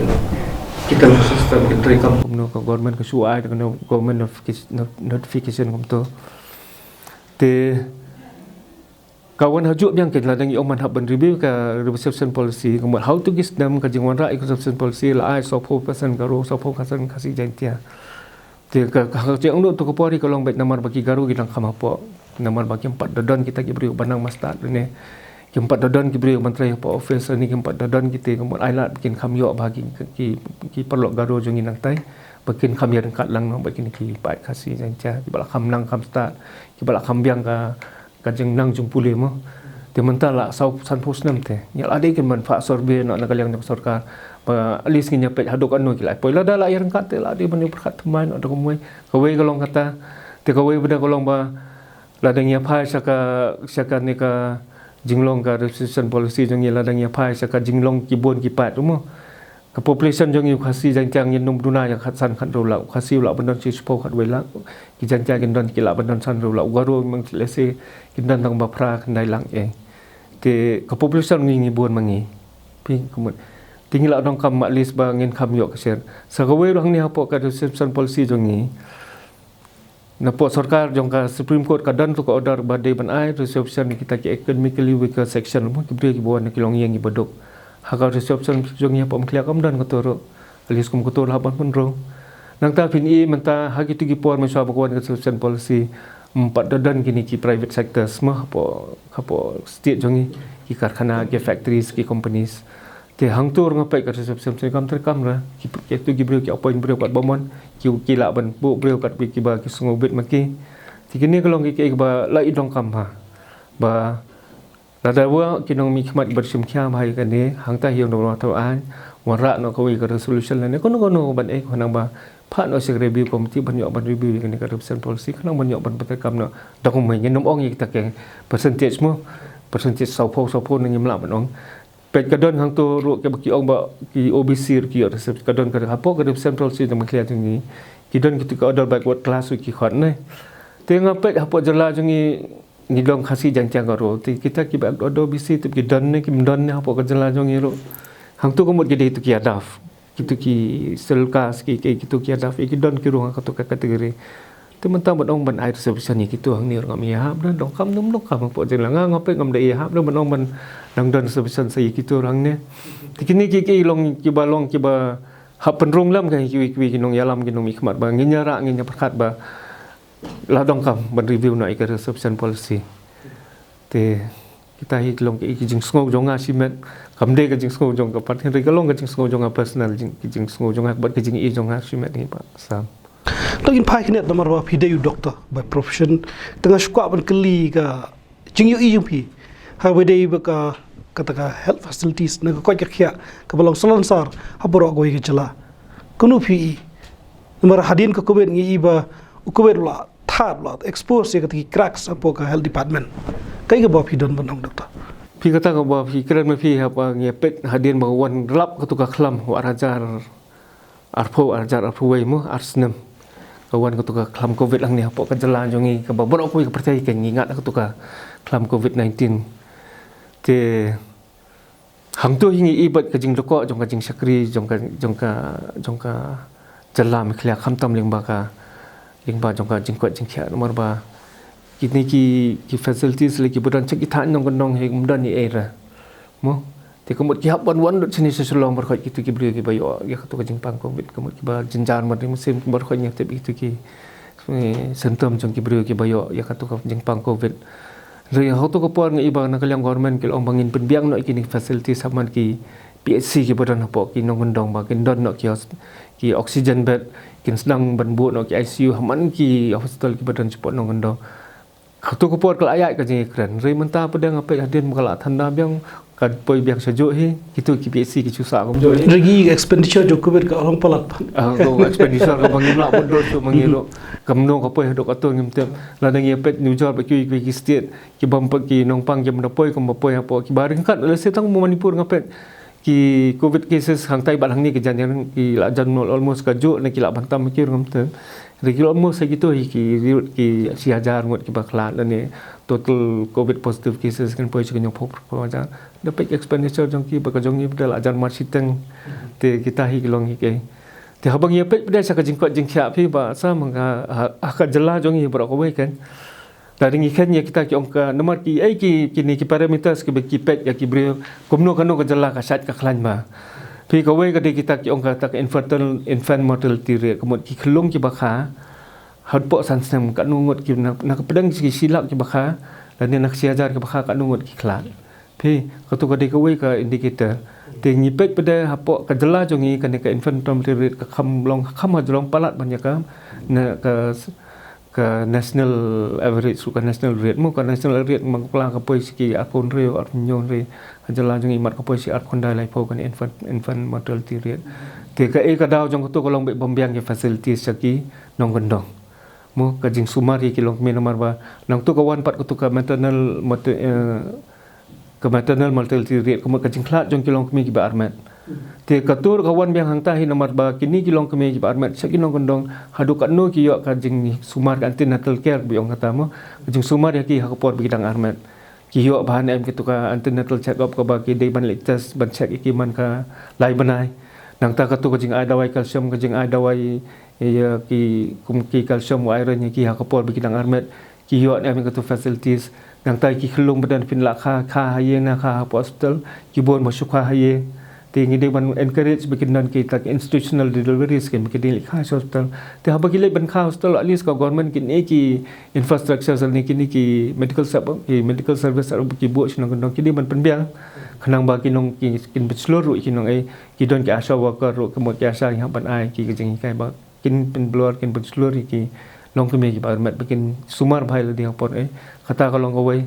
Kita roster system kin treikam kumno, ka government ka shu ai kano government notification, notification kumto. Te ka wan hajuh biang kein, lada ngi ong ban hap ban review ka reservation policy, ka mut haduh ki snem ka jingwanrah ïa ka reservation policy la ai sawphew percent Garo, sawphew percent Khasi Jaiñtia. Te ka, ka, ka jingangnud to ka por hi ka long beit namar ba ki Garo ki dang kham hapoh, namar ba kim pat da don kita ki briew ba nang mastad ne, kim pat da don ki briew ban trei hapoh office ne, kim pat da don kita, ka mut ai lad ba kin kham ïoh ba ki, ki, ki paralok Garo jong ngi nangtai, ba kin kham ïaryngkat lang noh bad kine ki paid Khasi Jaiñtia kiba la kham nang kham stad, kiba la kham biang ka ka jingnang jong pule mo. Te mynta la saw, sanphew snem te, ngi la dei kin ban phah survey noh na ka liang jong ka sorkar Ba at least ngin ïa peit haduh katno ki la poi. Lada la ïa ryngkat te la dei ban ïa pyrkhat thymmai noh da kumwei. Kawei ka long kata. Te kawei pat ka long ba lada ngi ïa phai sha ka, sha kane ka jinglong ka reservation policy jong ngi, lada ngi ïa phai sha ka jinglong ki bun ki paid ruh mo. Ka population jong ngi u Khasi Jaiñtia ngin ym duna ïa khatsan khathynriew lak. U Khasi u lah ban don shi shiphew khatwei lak. Ki Jaiñtia kin don, ki lah ban don sanphew lak. U Garo ma ngi lehse kin don tang ba phra khyndai lak eh. Te ka population ngi ngi bun ma ngi. Phi kumut. Te ngi lah donkam at least ba ngin kham ïoh ka share. Sa kawei ruh hangne hapoh ka reservation policy jong ngi. Napoh sorkar jong ka Supreme Court ka don tu ka order ba dei ban ai reservation kita ki economically weaker section mo, ki briew kiba wan na ki longïing kiba duk. Ha ka reservation jong ngi hapoh Mylliem kam don kato ruh. At least kum kato lah ban pynrung. Nangta phin i mynta ha kito ki por mynshuwa ba ka wan ka reservation policy, ym pat da don kine ki private sectors mo hapoh, hapoh state jong ngi, ki karkhana, ki factories, ki companies. Te hangto ruh nga peit ka reservation kam treikam ruh. Ki, kito ki briew ki appoint briew katba mon, ki, ki lah ban buh briew katba kiba ki sngewbit ma ki. Te kine ka long ki, kiba la i donkam ha. Ba lada wa ki nongmihkhmat ba shim khia ba ha kane, hangta hi ong dong thaw ai, wanrah noh kawei ka resolution lane kano kano ban eh, khnang ba phah noh sha ka review committee ban ïoh ban review ïa kane ka reservation policy, khnang ban ïoh ban treikam noh. Da kumwei ngin ym ong ïa kita ki percentage mo, percentage sawphew sawphew ne ngim lah ban ong. Peit ka don hangto ruh kiba ki ong ba ki O B C ruh ki ïoh reserve, ka don ka hapoh ka reservation policy jong Mylliem jong ngi. Ki don kito ki order backward class ruh ki khot ne. Te nga peit hapoh jylla jong ngi, ngi long Khasi Jaiñtia Garo. Te kita kiba order O B C te ki don ne kim don ne hapoh ka jylla jong ngi ruh. Hangto ka mut ki dei tu ki ïadaw. Kito ki scheduled caste ki, ki, kito ki ïadaw, ki don ki rung ha kato ka category. Te mynta ban ong ban ai reservation ïa kito hangne ruh ngam ïahap da, donkam ne ym donkam hapoh jylla nga, nga peit ngam da ïahap da ban ong ban nang don reservation sa ïa kito ruh hangne. Te kine ki, ki long kiba long kiba hap pynrung lem ka kiwei kiwei ki nongïalam ki nongmihkhmat ba ngin ïa rah ngin ïa pyrkhat ba la donkam ban review noh ïa ka reservation policy. Te kita hi ki long ki, ki jingsngew jong nga shimet. Kam dei ka jingsngew jong ka party, hynrei ka long ka jingsngew jong nga personal, jing, ki jingsngew jong nga bad ka jingïohi jong nga shimet hi ba sa. To ngin phai khyndiat namar ba phi dei u doctor by profession. Te nga shu kwah ban kylli ka jingïohi jong phi. Ha ba dei ba ka, kata ka health facilities na ka koit ka khiah kaba long salonsar ha baroh kawei ka jylla. Kano phi i? Namar hadien ka covid ngi i ba u covid u la thad, u la expose ïa kata ki cracks hapoh ka health department. Kaei kaba phi don ban ong doctor? Phi kata kaba phi kren ma phi haba ngi peit hadien ba ka wan lap kato ka khlam u ar hajar arphew, ar hajar arphew wei mo, ar snem. Ka wan kato ka khlam covid hangne hapoh ka jylla jong ngi kaba baroh kawei ka pyrthei ka ngi ngat kato ka khlam covid nineteen. Te hangto hi ngi i bad ka jingdukok jong ka jingshakri jong ka, jong ka, jong ka jylla Meghalaya khamtam lyngba ka, lyngba jong ka jingkoit jingkhiah namar ba kine ki, ki facilities lei kiba don sha ki thaiñ nongkyndong hi ym don ei ei re. Mo, te ka mut ki hap ban wan lut shane sha Shillong baroh kito ki briew kiba ïoh ïa kato ka jingpang covid, ka mut kiba jynjar mar ri mynsiem baroh ngi tip ïa kito ki, eh, symptom jong ki briew kiba ïoh ïa kato ka jingpang covid. Hynrei ha kato ka por nga i ba na ka liang government ki la ong ba ngin pynbiang noh ïa kine ki facilities ha man ki P H C kiba don hapoh ki nongkyndong ba kin don noh ki hos-, ki oxygen bed, kin sdang ban buh noh ki I C U ha man ki hospital kiba don shapoh nongkyndong. Kato ka por ka la ïaid ka jingïakren. Hynrei mynta pat nga peit hadien ba ka la than da biang, ka poi biang sha juh hi, kito ki P H C ki shu sah kumjuh hi. Hynrei ki expenditure jong covid ka long palat. Ah, ka expenditure kaba ngim lah ban dur shuh ma ngi ruh. Kumno ka poi haduh kato ngim tip. Lada ngi peit nujor bad kiwei kiwei ki state, ki bym pat ki nongpang ki bym da poi, kumba poi hapoh kiba ryngkat, lehse tang Manipur nga peit. Ki covid cases hangtai bad hangne ki jan jan ki la jan nol almost kajuh ne ki la ban tam ki ruh ngam tip. Hynrei ki almost ha kito hi ki riewt ki shi hajar ngut kiba khlad lane total covid positive cases kan poi sha ka hynñiewphew hajar. Da peit expenditure jong ki bad ka jong ngi pat da la jan mar shiteng. Te kita hi ki long hi ki. Te haba ngi peit pat da sha ka jingkoit jingkhiah phi ba sa ma nga ha, ha ka jylla jong ngi baroh kawei kan. Lada ngi khein ïa kita ki ong ka namar ki, eh, ki, kine ki parameters kiba ki peit ïa ki briew kumno kano ka jylla ka shait ka khlaiñ ba. Phi kawei ka dei kita ki ong kata ka infant, infant mortality rate, ka mut ki khyllung kiba kha hapoh san snem katno ngut ki na, na ka pdeng ki shi lak kiba kha lane na ka shi hajar kiba kha katno ngut ki khlad. Phi, kato ka dei kawei ka indicator. Te ngi peit pat da hapoh ka jylla jong ngi kane ka infant mortality rate ka kham long, kham ha jrong palat ban ïa ka, na ka ka national average ruh, ka national rate mo, ka national rate ma ka pla ka poi sha ki arphew hynriew, arphew hynñiew hynriew. Ha jylla jong ngi mat ka poi sha arphew khyndai, laiphew, kane infant, infant mortality rate. Te kaei ka daw jong katu? Ka long ba ym biang ki facilities sha ki nongkyndong. Mo, ka jingsumar ïa ki longkmie namar ba nangtu ka wan pat katu ka maternal morta-, eh, ka maternal mortality rate, ka mut ka jingkhlad jong ki longkmie kiba armet. Te katu ka wan biang hangta hi namar ba kine ki longkmie kiba armet sha ki nongkyndong, haduh katno ki ïoh ka jingsumar, ka antenatal care ba ong kata mo, ka jingsumar ïa ki ha ka por ba ki dang armet. Ki ïoh bha ne em katu ka antenatal check up kaba ki dei ban leit test, ban check ïa ki man ka lai bnai? Nangta katu ka jingai dawai calcium, ka jingai dawai ïa ki, kum ki calcium, iron ïa ki ha ka por ba ki dang armet, ki ïoh ne em katu facilities? Nangta ki khyllung ba don, phin lah kha, kha ha ïing ne kha hapoh hospital? Ki bun ba shu kha ha ïing. Te ngi dei ban encourage ba kin don kita ki institutional deliveries, kin ba kin dei leit kha sha hospital. Te haba ki leit ban kha hospital, at least ka government kine ki infrastructure ne kine ki medical sep-, ki medical service ba ki buh sha nongkyndong ki dei ban pynbiang. Khnang ba ki nong, ki, kin pynshlur ruh ki nong, eh, ki don ki ASHA worker ruh, ka mut ki ASHA ngi hap ban ai ki ka jinghikai ba kin pynblor, kin pynshlur ïa ki longkmie kiba armet ba kin sumar bha ïa lade ha ka por, eh. Kata ka long kawei.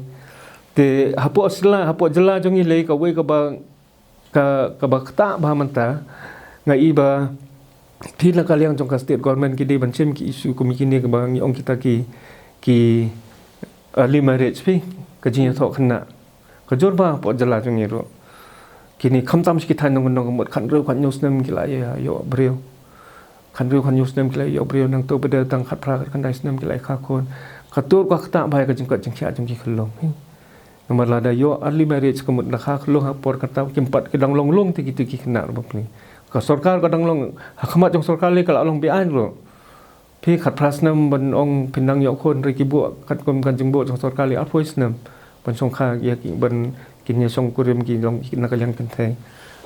Te hapoh jylla, hapoh jylla jong ngi lei, kawei kaba, ka, kaba ktah bha mynta, nga i ba phi na ka liang jong ka state government ki dei ban shim ki issue kum kine kaba ngi ong kita ki, ki early marriage, phi, ka jingïathoh khynnah. Ka jur bha hapoh jylla jong ngi ruh. Kine khamtam sha ki thaiñ nongkyndong, ka mut khathynriew khathynñiew snem ki la ïoh briew. Khathynriew khathynñiew snem ki la ïoh briew, nangta pat de tang khatphra khatkhyndai snem ki la ïa kha khun. Katu ka ktah bha ïa ka jingkoit jingkhiah jong ki khyllung. Namar lada ïoh early marriage, ka mut la kha khyllung ha por kata, kim pat, ki dang long lung te kitu ki khynnah ruh bapli. Ka sorkar ka dang long, ha khmat jong sorkar lei ka la long beaiñ ruh. Phi, khatphra snem ban ong phin nang ïoh khun, hynrei ki buh katkum ka jingbuh jong sorkar lei arphew snem ban shongkha ïa ki, ban kin ïa shongkurim ki long na ka liang kynthei.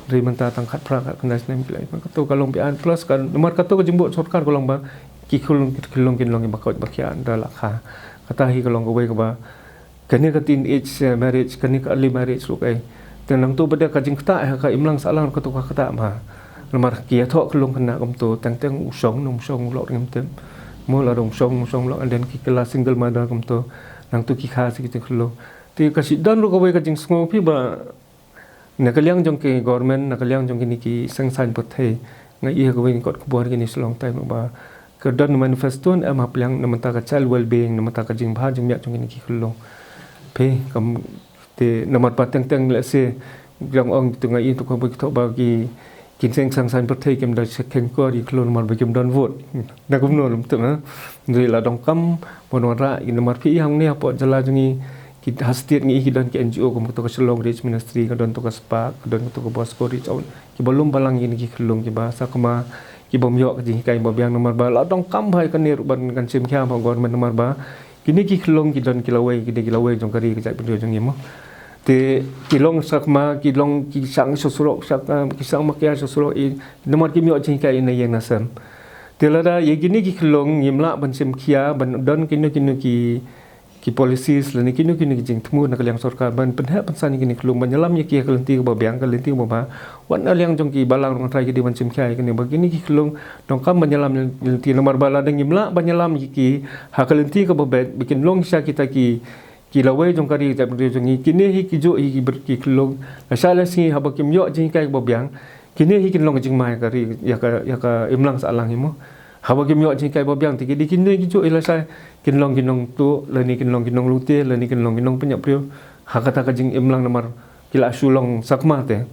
Hynrei mynta tang khatphra khatkhyndai snem ki la ïoh. Katu ka long beaiñ, plus ka, namar katu ka jingbuh sorkar ka long ba ki khyllung, ki khyllung kin long kiba koit ba khiah ynda la kha. Kata hi ka long kawei kaba, kane ka teenage, eh, marriage, kane ka early marriage ruh, eh. Te nangtu pat de ka jingktah, eh, ka imlang sahlang katu ka ktah bha. Namar ki ïathoh khyllung khynnah kumtu, teng teng u shong ne ym shong u lok ngim tip. Mo, lada u shong, u shong u lok, and then ki kylla single mother kumtu. Nangtu ki kha sha ki jingkhyllung. Te ka shu don ruh kawei ka jingsngew, phi, ba na ka liang jong ki government, na ka liang jong kine ki seng saiñ pyrthei, nga i ha kawei ka kot khubor kine sha long time ba ka don manifesto ne em hapdeng na bynta ka child well-being, na bynta ka jingbha jingmiat jong kine ki khyllung. Phi, kam, te namar ba teng teng lehse jong ong tu, nga i tu ka ba ki thoh ba ki, ki seng saiñ pyrthei kim da shah kheiñkor ïa ki khyllung namar ba kim don vote. Na kumno lum tu, ha? Hynrei la donkam ban wanrah ïa, namar phi i hangne hapoh jylla jong ngi, ki ha state ngi i ki don ki NGO kum katu ka Shillong Reach Ministry, ka don tu ka Spark, ka don tu ka Bosco Reach Out, kiba lum balang ïa kine ki khyllung kiba sakma, kibym ïoh ka jinghikai ba biang namar ba la donkam bha ïa kane ruh ban kan shim khia ha government namar ba kine ki khyllung ki don ki lawei, ki dei ki lawei jong ka ri ka jaitbynriew jong ngi mo. Te ki long sakma, ki long ki shang sha surok, shang, ah, ki shang makia sha surok, i, namar kim ïoh jinghikai na ïing na sem. Te lada ïa kine ki khyllung ngim lah ban shim khia, ban don kino kino ki, ki policies lane kino kino ki jingthmu na ka liang sorkar ban pynheh pynsan ïa kine ki khyllung, ban ïalam ïa ki ha ka lynti kaba biang, ka lynti kaba bha. Wat na liang jong ki balang ruh nga trai ki dei ban shim khia ïa kine, ba kine ki khyllung donkam ban ïalam ïa ki lynti namar ba lada ngim lah ban ïalam ïa ki ha ka lynti kaba beit, ba kin long shisha kita ki, ki lawei jong ka ri ka jaitbynriew jong ngi. Kine hi ki juh hi ki br-, ki khyllung, lashai lashisngi haba kim ïoh jinghikai kaba biang, kine hi kin long ka jingma ïa ka ri, ïa ka, ïa ka imlang sahlang hi mo. Haba kim ïoh jinghikai ba biang te ki dei kine ki juh hi lashai kin long ki nongtuh, lane kin long ki nonglute, lane kin long ki nongpynïap briew ha kata ka jingimlang namar ki la shu long sakma te.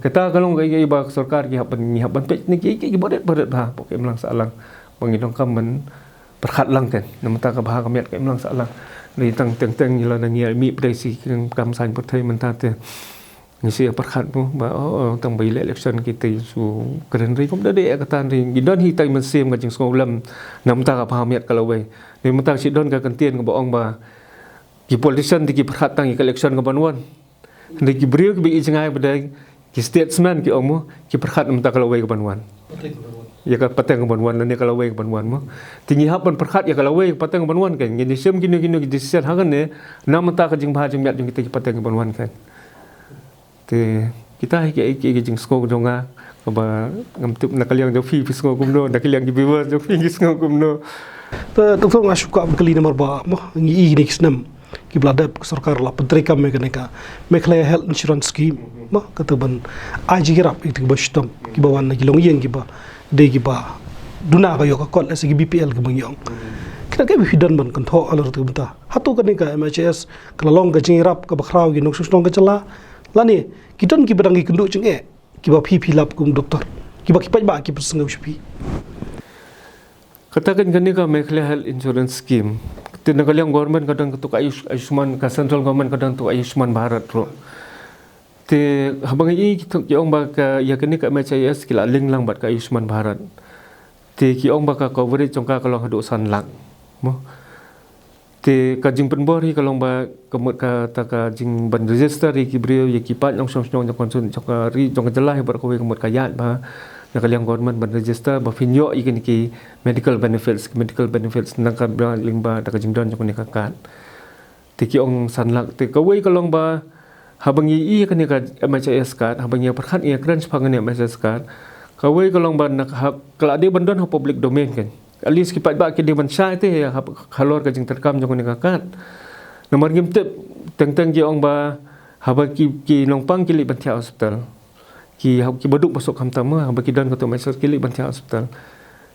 Kata ka long ka, ka, ba ka sorkar ki hap ban, ngi hap ban peit ne ki, ki, ki barit barit bha hapoh ka imlang sahlang ba ngi donkam ban pyrkhat lang te na bynta ka bha ka miat ka imlang sahlang. Ngi tang teng teng ngi la na ngi mih pdeng shi ki kam saiñ pyrthei mynta te. Ngi shu ïa pyrkhat mo ba, oh, oh, tang ba ïaleh election kita shu kren ri kum da dei kata ri. Ngi don hi tang mynsiem ka jingsngewlem na bynta ka bha miat ka lawei. Ngi mynta shi don ka kyntien kaba ong ba ki politician te ki pyrkhat tang ïa ka election kaban wan. Hynrei ki briew kiba ïohi jngai ba dei ki statesman ki ong mo, ki pyrkhat na bynta ka lawei kaban wan. Ïa ka pateng kaban wan, lane ka lawei kaban wan mo. Te ngi hap ban pyrkhat ïa ka lawei ka pateng kaban wan kan. Ngin ïa shem kino kino ki decision ha kane na bynta ka jingbha jingmiat jong kita ki pateng kaban wan kan. Te kita hi ki, ki, ki jingsngew jong nga kaba ngam tip na ka liang jong phi phi sngew kumno, na ka liang ki viewers jong phi ki sngew kumno. Te, te, te nga shu kwah ban kylli namar ba, mo, ngi i kine ki snem kiba la dep ka sorkar la pyntreikam ïa kane ka Meghalaya Health Insurance Scheme, mo, kata ban ai jingïarap ïa kito kiba shitom, kiba wan na ki longïing kiba dei kiba duna ka ïoh ka kot, lehse ki B P L kiba ngi ong. Kane ka ba phi don ban kynthoh halor kata ka bynta. Hato kane ka M H I S ka la long ka jingïarap kaba khraw ïa ki nongshong shnong ka jylla, lane ki don kiba dang ïakynduh jingeh, kiba phi phi lap kum doktor, kiba ki paidbah ki pynsngew sha phi? Kata kan kane ka Meghalaya Health Insurance Scheme. Te na ka liang government ka don kato ka Ayush-, Ayushman, ka central government ka don kato ka Ayushman Bharat ruh. Te haba ngi i ki ong ba ka, ïa kane ka M H I S ki la link lang bad ka Ayushman Bharat. Te ki ong ba ka coverage jong ka ka long haduh san lak. Mo. Te ka jingpynbor hi ka long ba ka mut kata ka jingban register ïa ki briew, ïa ki paid nongshong shnong jong ka constituency, jong ka ri, jong ka jylla hi baroh kawei, ka mut ka ïaid bha na ka liang government ban register ba phin ïoh ïa kine ki medical benefits, medical benefits na ka lyngba da ka jingdon jong kane ka card. Te ki ong san lak, te kawei ka long ba haba ngi i kane ka M H I S card, haba ngi pyrkhat ïa kren shaphang kane M H I S card, kawei ka long ba na ka, ka la dei ban don ha public domain kan. At least ki paidbah ki dei ban shai te ha, halor ka jingtreikam jong kane ka card. Namar ngim tip, teng teng ki ong ba haba ki, ki nongpang ki leit ban thiah hospital, ki, ki baduk basuk khamtam, haba ki don kato M H I S ki leit ban thiah hospital.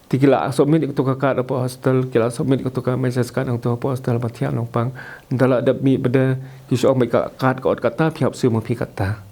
Te ki la submit ïa kato ka card hapoh hospital, ki la submit ïa kato ka M H I S card hangto hapoh hospital ba thiah nongpang. Nda la dep mih bad ki shu ong ba ka card ka ot kata, phi hap siew ma phi kata.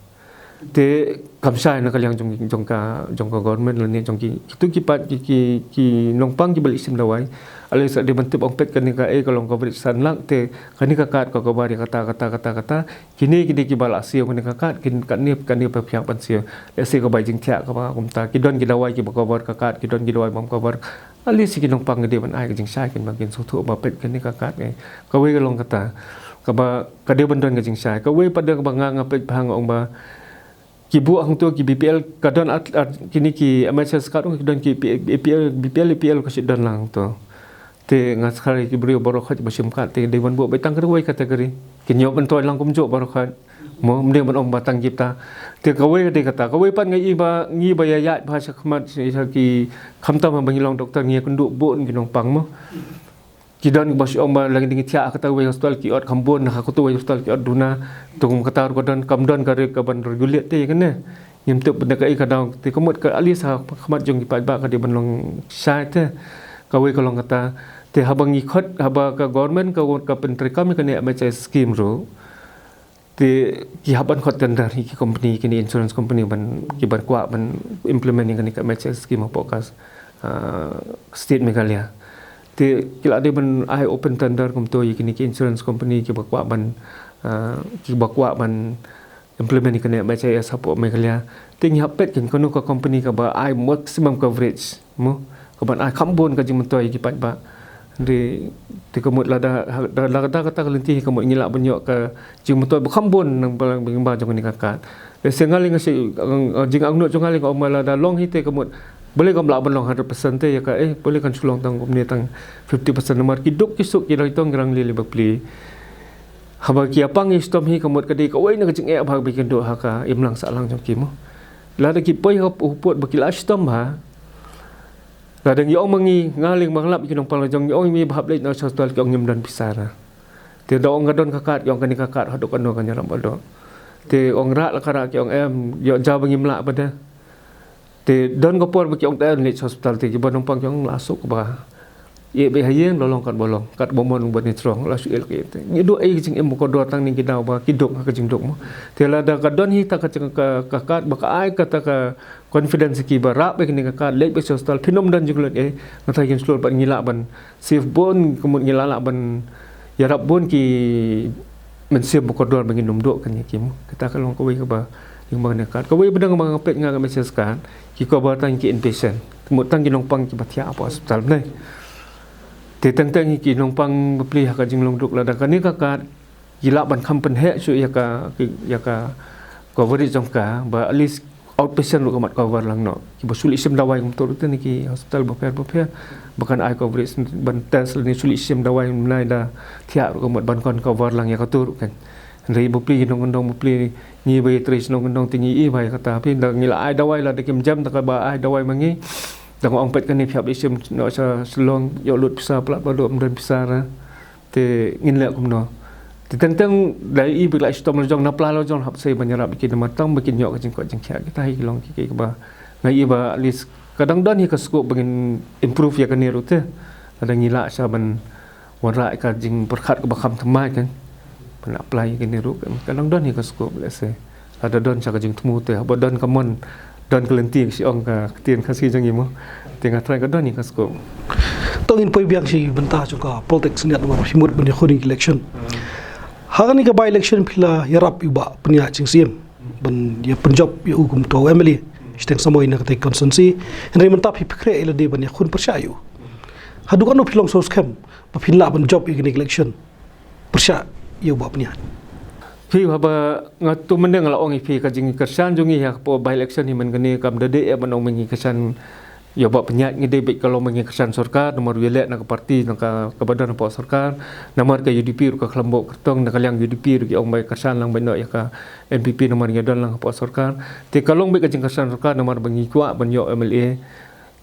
Te kam shai na ka liang jong, jong ka, jong ka government lane jong ki, kito ki paid ki, ki, ki nongpang kiba leit shim dawai. Ala sa dei ban tip ong peit kane ka, eh, ka long coverage san lak, te kane ka card ka cover ïa kata, kata, kata, kata. Kine ki dei kiba la siew kane ka card, kin, kane, kane pa phi hap ban siew. Lehse ka bai jingthiah kaba kumta. Ki don ki dawai kiba cover ka card, ki don ki dawai bym cover. At least ki nongpang ki dei ban ai ka jingshai, kin ba kin sngewthuh ba peit kane ka card ngi. Kawei ka long kata. Kaba ka dei ban don ka jingshai. Kawei pat de kaba nga, nga peit ba nga ong ba ki buh hangto ki B P L, ka don at, at, kine ki M H I S card, ki don ki P-, A P L, B P L, A P L ka shu don lang to. Te nga sngewkhia ki briew baroh khoit ba shim card te dei ban buh beit tang kawei category. Kin ïoh ban toi lang kumjuh baroh khoit. Mo, ym dei ban ong ba tang kita. Te kawei ka dei kata, kawei pat nga i ba ngi ba ïa ïaid bha sha khmat sha ki, khamtam ba ngi long doktor, ngi ïakynduh bun ki nongpang, mo. Ki don ba shu ong ba lada ngi thiah ha kata kawei hospital ki ot kham bun, ha kata kawei hospital ki ot duna. Te kum kata ruh ka don, kam don ka re-, ka ban regulate te ïa kane. Ngim tip na kaei ka daw, te ka mut ka, at least ha khmat jong ki paidbah ka dei ban long shai te. Kawei ka long kata. Te haba ngi khot, haba ka government ka, ka pyntreikam ïa kane M H I S scheme ruh, te ki hap ban khot tender ïa ki company, kine insurance company ban, ki ban kwah ban implement ïa kane ka M H I S scheme hapoh ka, ah, state Meghalaya. Te ki la dei ban ai open tender kumto ïa kine ki insurance company kiba kwah ban, ah, kiba kwah ban implement ïa kane M H I S hapoh Meghalaya. Te ngi hap peit kin kano ka company kaba ai maximum coverage, mo, kaban ai kham bun ka jingmyntoi ïa ki paidbah. Te, te ka mut lada, lada, lada kata ka lynti ka mut ngi lah ban ïoh ka jingmyntoi ba kham bun na ka bynta jong kane ka card. Lehse nga lei nga shu, jingangnud jong nga lei nga ong ba lada long hi te ka mut balei kam lah ban long hundred percent te ïa ka, eh, balei kan shu long tang kumne tang fifty percent, namar ki duk ki suk ki rangli tong ki rangli lei bapli. Haba ki ïa pang ïa shitom hi ka mut ka dei kawei na ka jingeh ba ki ïakynduh ha ka imlang sahlang jong ki, mo. Lada ki poi ha u pud ba ki la shitom bha, lada ngi ong ma ngi, nga lei nga lap ïa ki nongpang la jong, ngi ong ïa mi ba hap leit noh sha hospital, ki ong ngim don pisa. Te da ong ka don ka card, ki ong kane ka card haduh kano kan ïarap haduh. Te ong rah la ka rah, ki ong em, ïoh jaw ba ngim lah pat de. Te don ka por ba ki ong te leit sha hospital, te kiba nongpang ki ong la suk ba ïeh beit ha ïing, la long katba long, katba mon ba ngi jrong, la shu ïeh la ka ïing. Te ngi duh ei ka jingim ba kordor tang na ki daw ba ki duk ha ka jingduk, mo. Te lada ka don hi ta ka jing ka, ka card ba ka ai kata ka confidence ïa ki ba rah beit kane ka card, leit beit sha hospital, phin ym don jingkyllut ei, nga tharai kin shlur bad ngi lah ban save bun, ka mut ngi lah lah ban ïarap bun ki mynsiem ba kordor ba ngin ym duh kan ïa ki, mo. Kata ka long kawei kaba, ïa kane ka card. Kawei ba dang ba nga peit nga ka M H I S card, ki cover tang ki inpatient. Ka mut tang ki nongpang kiba thiah hapoh hospital ne. Te teng teng ki nongpang bapli ha ka jinglong duk, lada kane ka card ki lah ban kham pynheh shuh ïa ka, ïa ka coverage jong ka, ba at least outpatient ruh ka mut cover lang noh. Kiba shu leit shim dawai kumta ruh te na ki hospital bapher bapher ba kan ai coverage ban test lane shu leit shim dawai, mynta da thiah ruh ka mut ban kan cover lang ïa kato ruh kan. Hynrei bapli ki nongkyndong bapli, ngi ba ïatrei sha nongkyndong te ngi i ba ïa kata, phi, da ngi la ai dawai, lada kim jem da kaba ai dawai ma ngi, Dang ong peit kane phi hap leit shim noh sha Shillong, ïoh lut pisa, palat ba dum don pisa ra. Te ngin leh kumno. Te teng teng da i bik la shitom la jong, na pla la jong hap sei ban ïarap ki, namar tang ba kin ïoh ka jingkoit jingkhiah. Kita hi ki long ki, ki ba nga i ba at least ka dang don hi ka scope ba ngin improve ïa kane ruh te. Lada ngi lah sha ban wanrah ka jingpyrkhat kaba kham thymmai kan. Ban apply kane ruh kan, ka dang don hi ka scope, let's say. Lada don sha ka jingthmu te, haba don ka mon, don ka lynti, ka shu ong ka ktien Khasi jong ngi mo. Te nga tharai ka don hi ka scope. To ngin poi biang sha bynta jong ka politics, niat namar phi mut ban ïakhun ïa ka election. Ha kane ka by election phi la ïarap ïa u Bah Pynïaid Sing Syiem ban ïa pynjop ïa u kum uto u M L A shiteng samoi na kata ka constituency. Hynrei mynta phi pynkhreh ïa lade ban ïakhun pyrshah ïa u. Haduh katno phi long sngewskhem ba phin lah ban jop ïa kane ka election pyrshah ïa u Bah Pynïaid? Phi, haba nga tu mynne nga la ong ïa phi, ka jingkyrshan jong ngi ha ka por by election hi man kane kam da dei ïa ban ong ba ngi kyrshan ïa u Bah Pynïaid, ngi dei beit ka long ba ngi kyrshan sorkar namar u ïaleh na ka party na ka, kaba don hapoh sorkar. Namar ka U D P ruh ka khlem buh kyrtong, na ka liang U D P ruh ki ong ba kyrshan lang beit noh ïa ka N P P namar ngi don lang hapoh sorkar. Te ka long beit ka jingkyrshan sorkar namar ba ngi kwah ban ïoh M L A,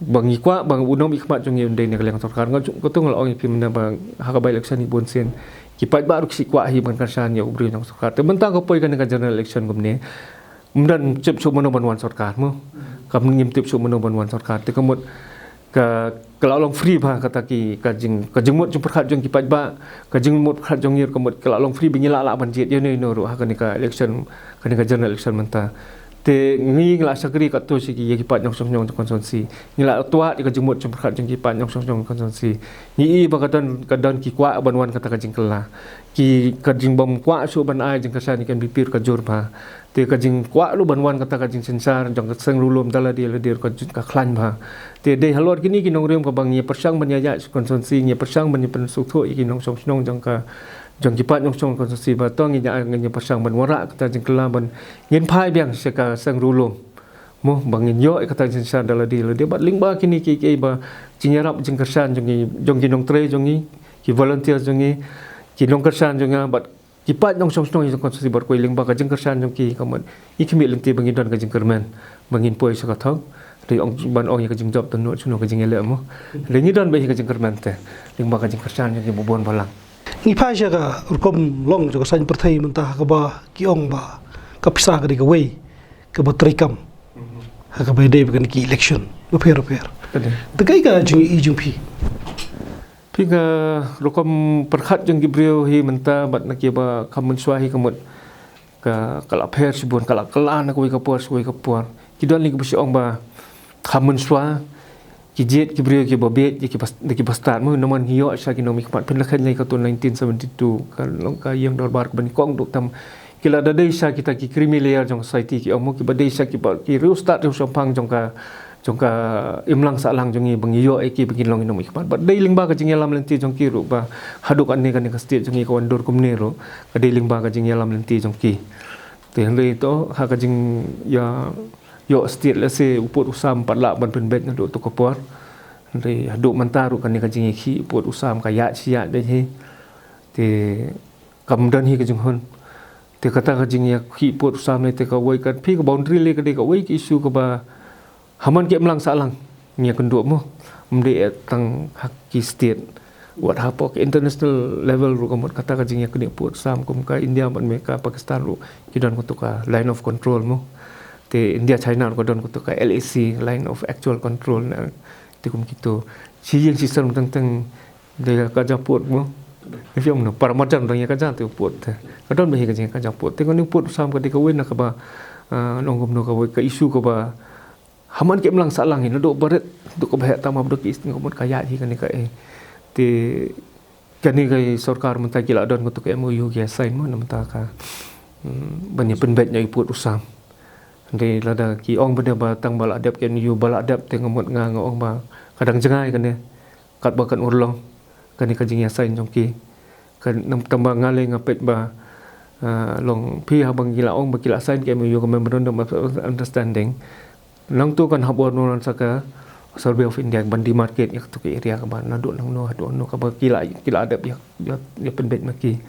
ba ngi kwah ba u nongmihkhmat jong ngi un dei na ka liang sorkar. Nga ju-, katto nga la ong ïa phi mynne ba ha ka by election hi bun sien ki paidbah ruh ki kwah hi ban kyrshan ïa u briew jong sorkar. Te mynta ka poi kane ka general election kumne, ym don tip shuh mano ban wan sorkar mo. Kam ngim tip shuh mano ban wan sorkar. Te ka mut ka, ka la long free bha kata ki, ka jing, ka jingmut jingpyrkhat jong ki paidbah, ka jingmut pyrkhat jong ngi ruh ka mut ka la long free ba ngi lah lah ban jied ïa uno uno ruh ha kane ka election, kane ka general election mynta. Te ngi, ngi la shakri katto shi ki, ïa ki paid nongshong shnong jong constituency. Ngi la twad ïa ka jingmut jingpyrkhat jong ki paid nongshong shnong constituency. Ngi i ba ka don, ka don ki kwah ban wan kata ka jingkylla. Ki, ka jingbym kwah shuh ban ai jingkyrshan ïa ka N P P ruh ka jur bha. Te ka jingkwah ruh ban wan kata ka jingsynshar jong ka seng riewlum da lade lade ruh ka ju-, ka khlaiñ bha. Te dei halor kine ki nongrim kaba ngi pyrshang ban ïa ïaid sha constituency, ngi pyrshang ban ïa pynsngewthuh ïa ki nongshong shnong jong ka, jong ki paid nongshong constituency ba to ngi ïa, ngi pyrshang ban wanrah kata jingkylla ban ngin phai biang sha ka seng riewlum. Mo, ba ngin ïoh ïa kata jingsynshar da lade lade bad lyngba kine ki, ki ba jingïarap jingkyrshan jong ngi, jong ki nongtrei jong ngi, ki volunteer jong ngi, ki nongkyrshan jong nga bad ki paid nongshong shnong jong constituency bad kawei lyngba ka jingkyrshan jong ki ka mut ngi khmih lynti ba ngin don ka jingkyrmen ba ngin poi sha ka thong. Dei ong ban ong ïa ka jingjop tang noh shuh noh ka jingïaleh mo. Dei ngi don beit hi ka jingkyrmen te lyngba ka jingkyrshan jong ki ba bun balang. Ngi phai sha ka rukom long jong ka saiñ pyrthei mynta ha kaba ki ong ba ka pisa ka dei kawei kaba treikam ha kaba ïadei bad kane ki election bapher bapher. Te kaei ka jingïohi jong phi? Phi, ka rukom pyrkhat jong ki briew hi mynta bad na kiba kham mynshuwa hi ka mut ka, ka la pher shibun, ka la kylla na kawei ka por sha kawei ka por. Ki don lei kiba shu ong ba kham mynshuwa ki jied ki briew kiba bieit da kiba, da kiba stad mo, namar ngi ïoh sha ki nongmihkhmat, phin la kheiñ lei katto nineteen seventy-two ka long ka ïing dorbar kaba nyngkong duh tam. Ki la da dei sha kita ki creamy layer jong society ki ong mo, kiba dei sha kiba ki riewstad riewshemphang jong ka, jong ka imlang sahlang jong ngi ba ngi ïoh ïa ki ba kin long ki nongmihkhmat. Bad dei lyngba ka jingïalam lynti jong ki ruh ba haduh katne kane ka state jong ngi ka wan dur kumne ruh ka dei lyngba ka jingïalam lynti jong ki. Te hynrei to ha ka jingïa ïoh state, let's say, u pud u sam pat lah ban pynbeit naduh tu ka por. Hynrei haduh mynta ruh kane ka jingïakhih pud u sam ka ïaid shi ïaid beit hi. Te kam don hi ka jinghun. Te kata ka jingïakhih pud u sam lei te kawei ka, phi, ka boundary lei ka dei kawei ka issue kaba ha man ka imlang sahlang ngi ïakynduh mo. Ym dei tang ha ki state, wat hapoh ka international level ruh ka mut kata ka jingïakhih pud u sam kum ka India bad America, Pakistan ruh ki don kato ka line of control mo. Te India China ruh ka don kato ka L A C, line of actual control na. Te kum kito shi ïing shi sem teng teng dei ka jingpud mo. If ïa mano para marjan dang ïa ka jingpud te ka don beit hi ka jingïakajia pud. Te kane pud u sam ka dei kawei na kaba, ah, nong kumno, kawei ka issue kaba ha man ka imlang sahlang hi naduh barit haduh kaba heh tang, ba haduh ki sting ka mut ka ïaid hi kane kaei. Te kane ka sorkar mynta ki la don kato ka M O U ki ïa sign mo na mynta ka, hmm, ban ïa pynbeit noh ïa pud u sam. Hynrei lada ki ong ba dei ba tang ba la dep ka M O U ba la dep, te nga mut nga, nga ong ba ka dang jngai kane. Katba kan urlong kane ka jingïasign jong ki. Kan nam tang ba nga lei nga peit ba, ah, long phi, haba ngi la ong ba ki la sign ka M O U, ka Memorandum of Understanding. Nangtu kan hap wan sa ka Survey of India ban demarcate ïa katu ka area kaba naduh nangno haduh nangno kaba ki la, ki la dep ïa, ïa, ïa pynbeit ma ki.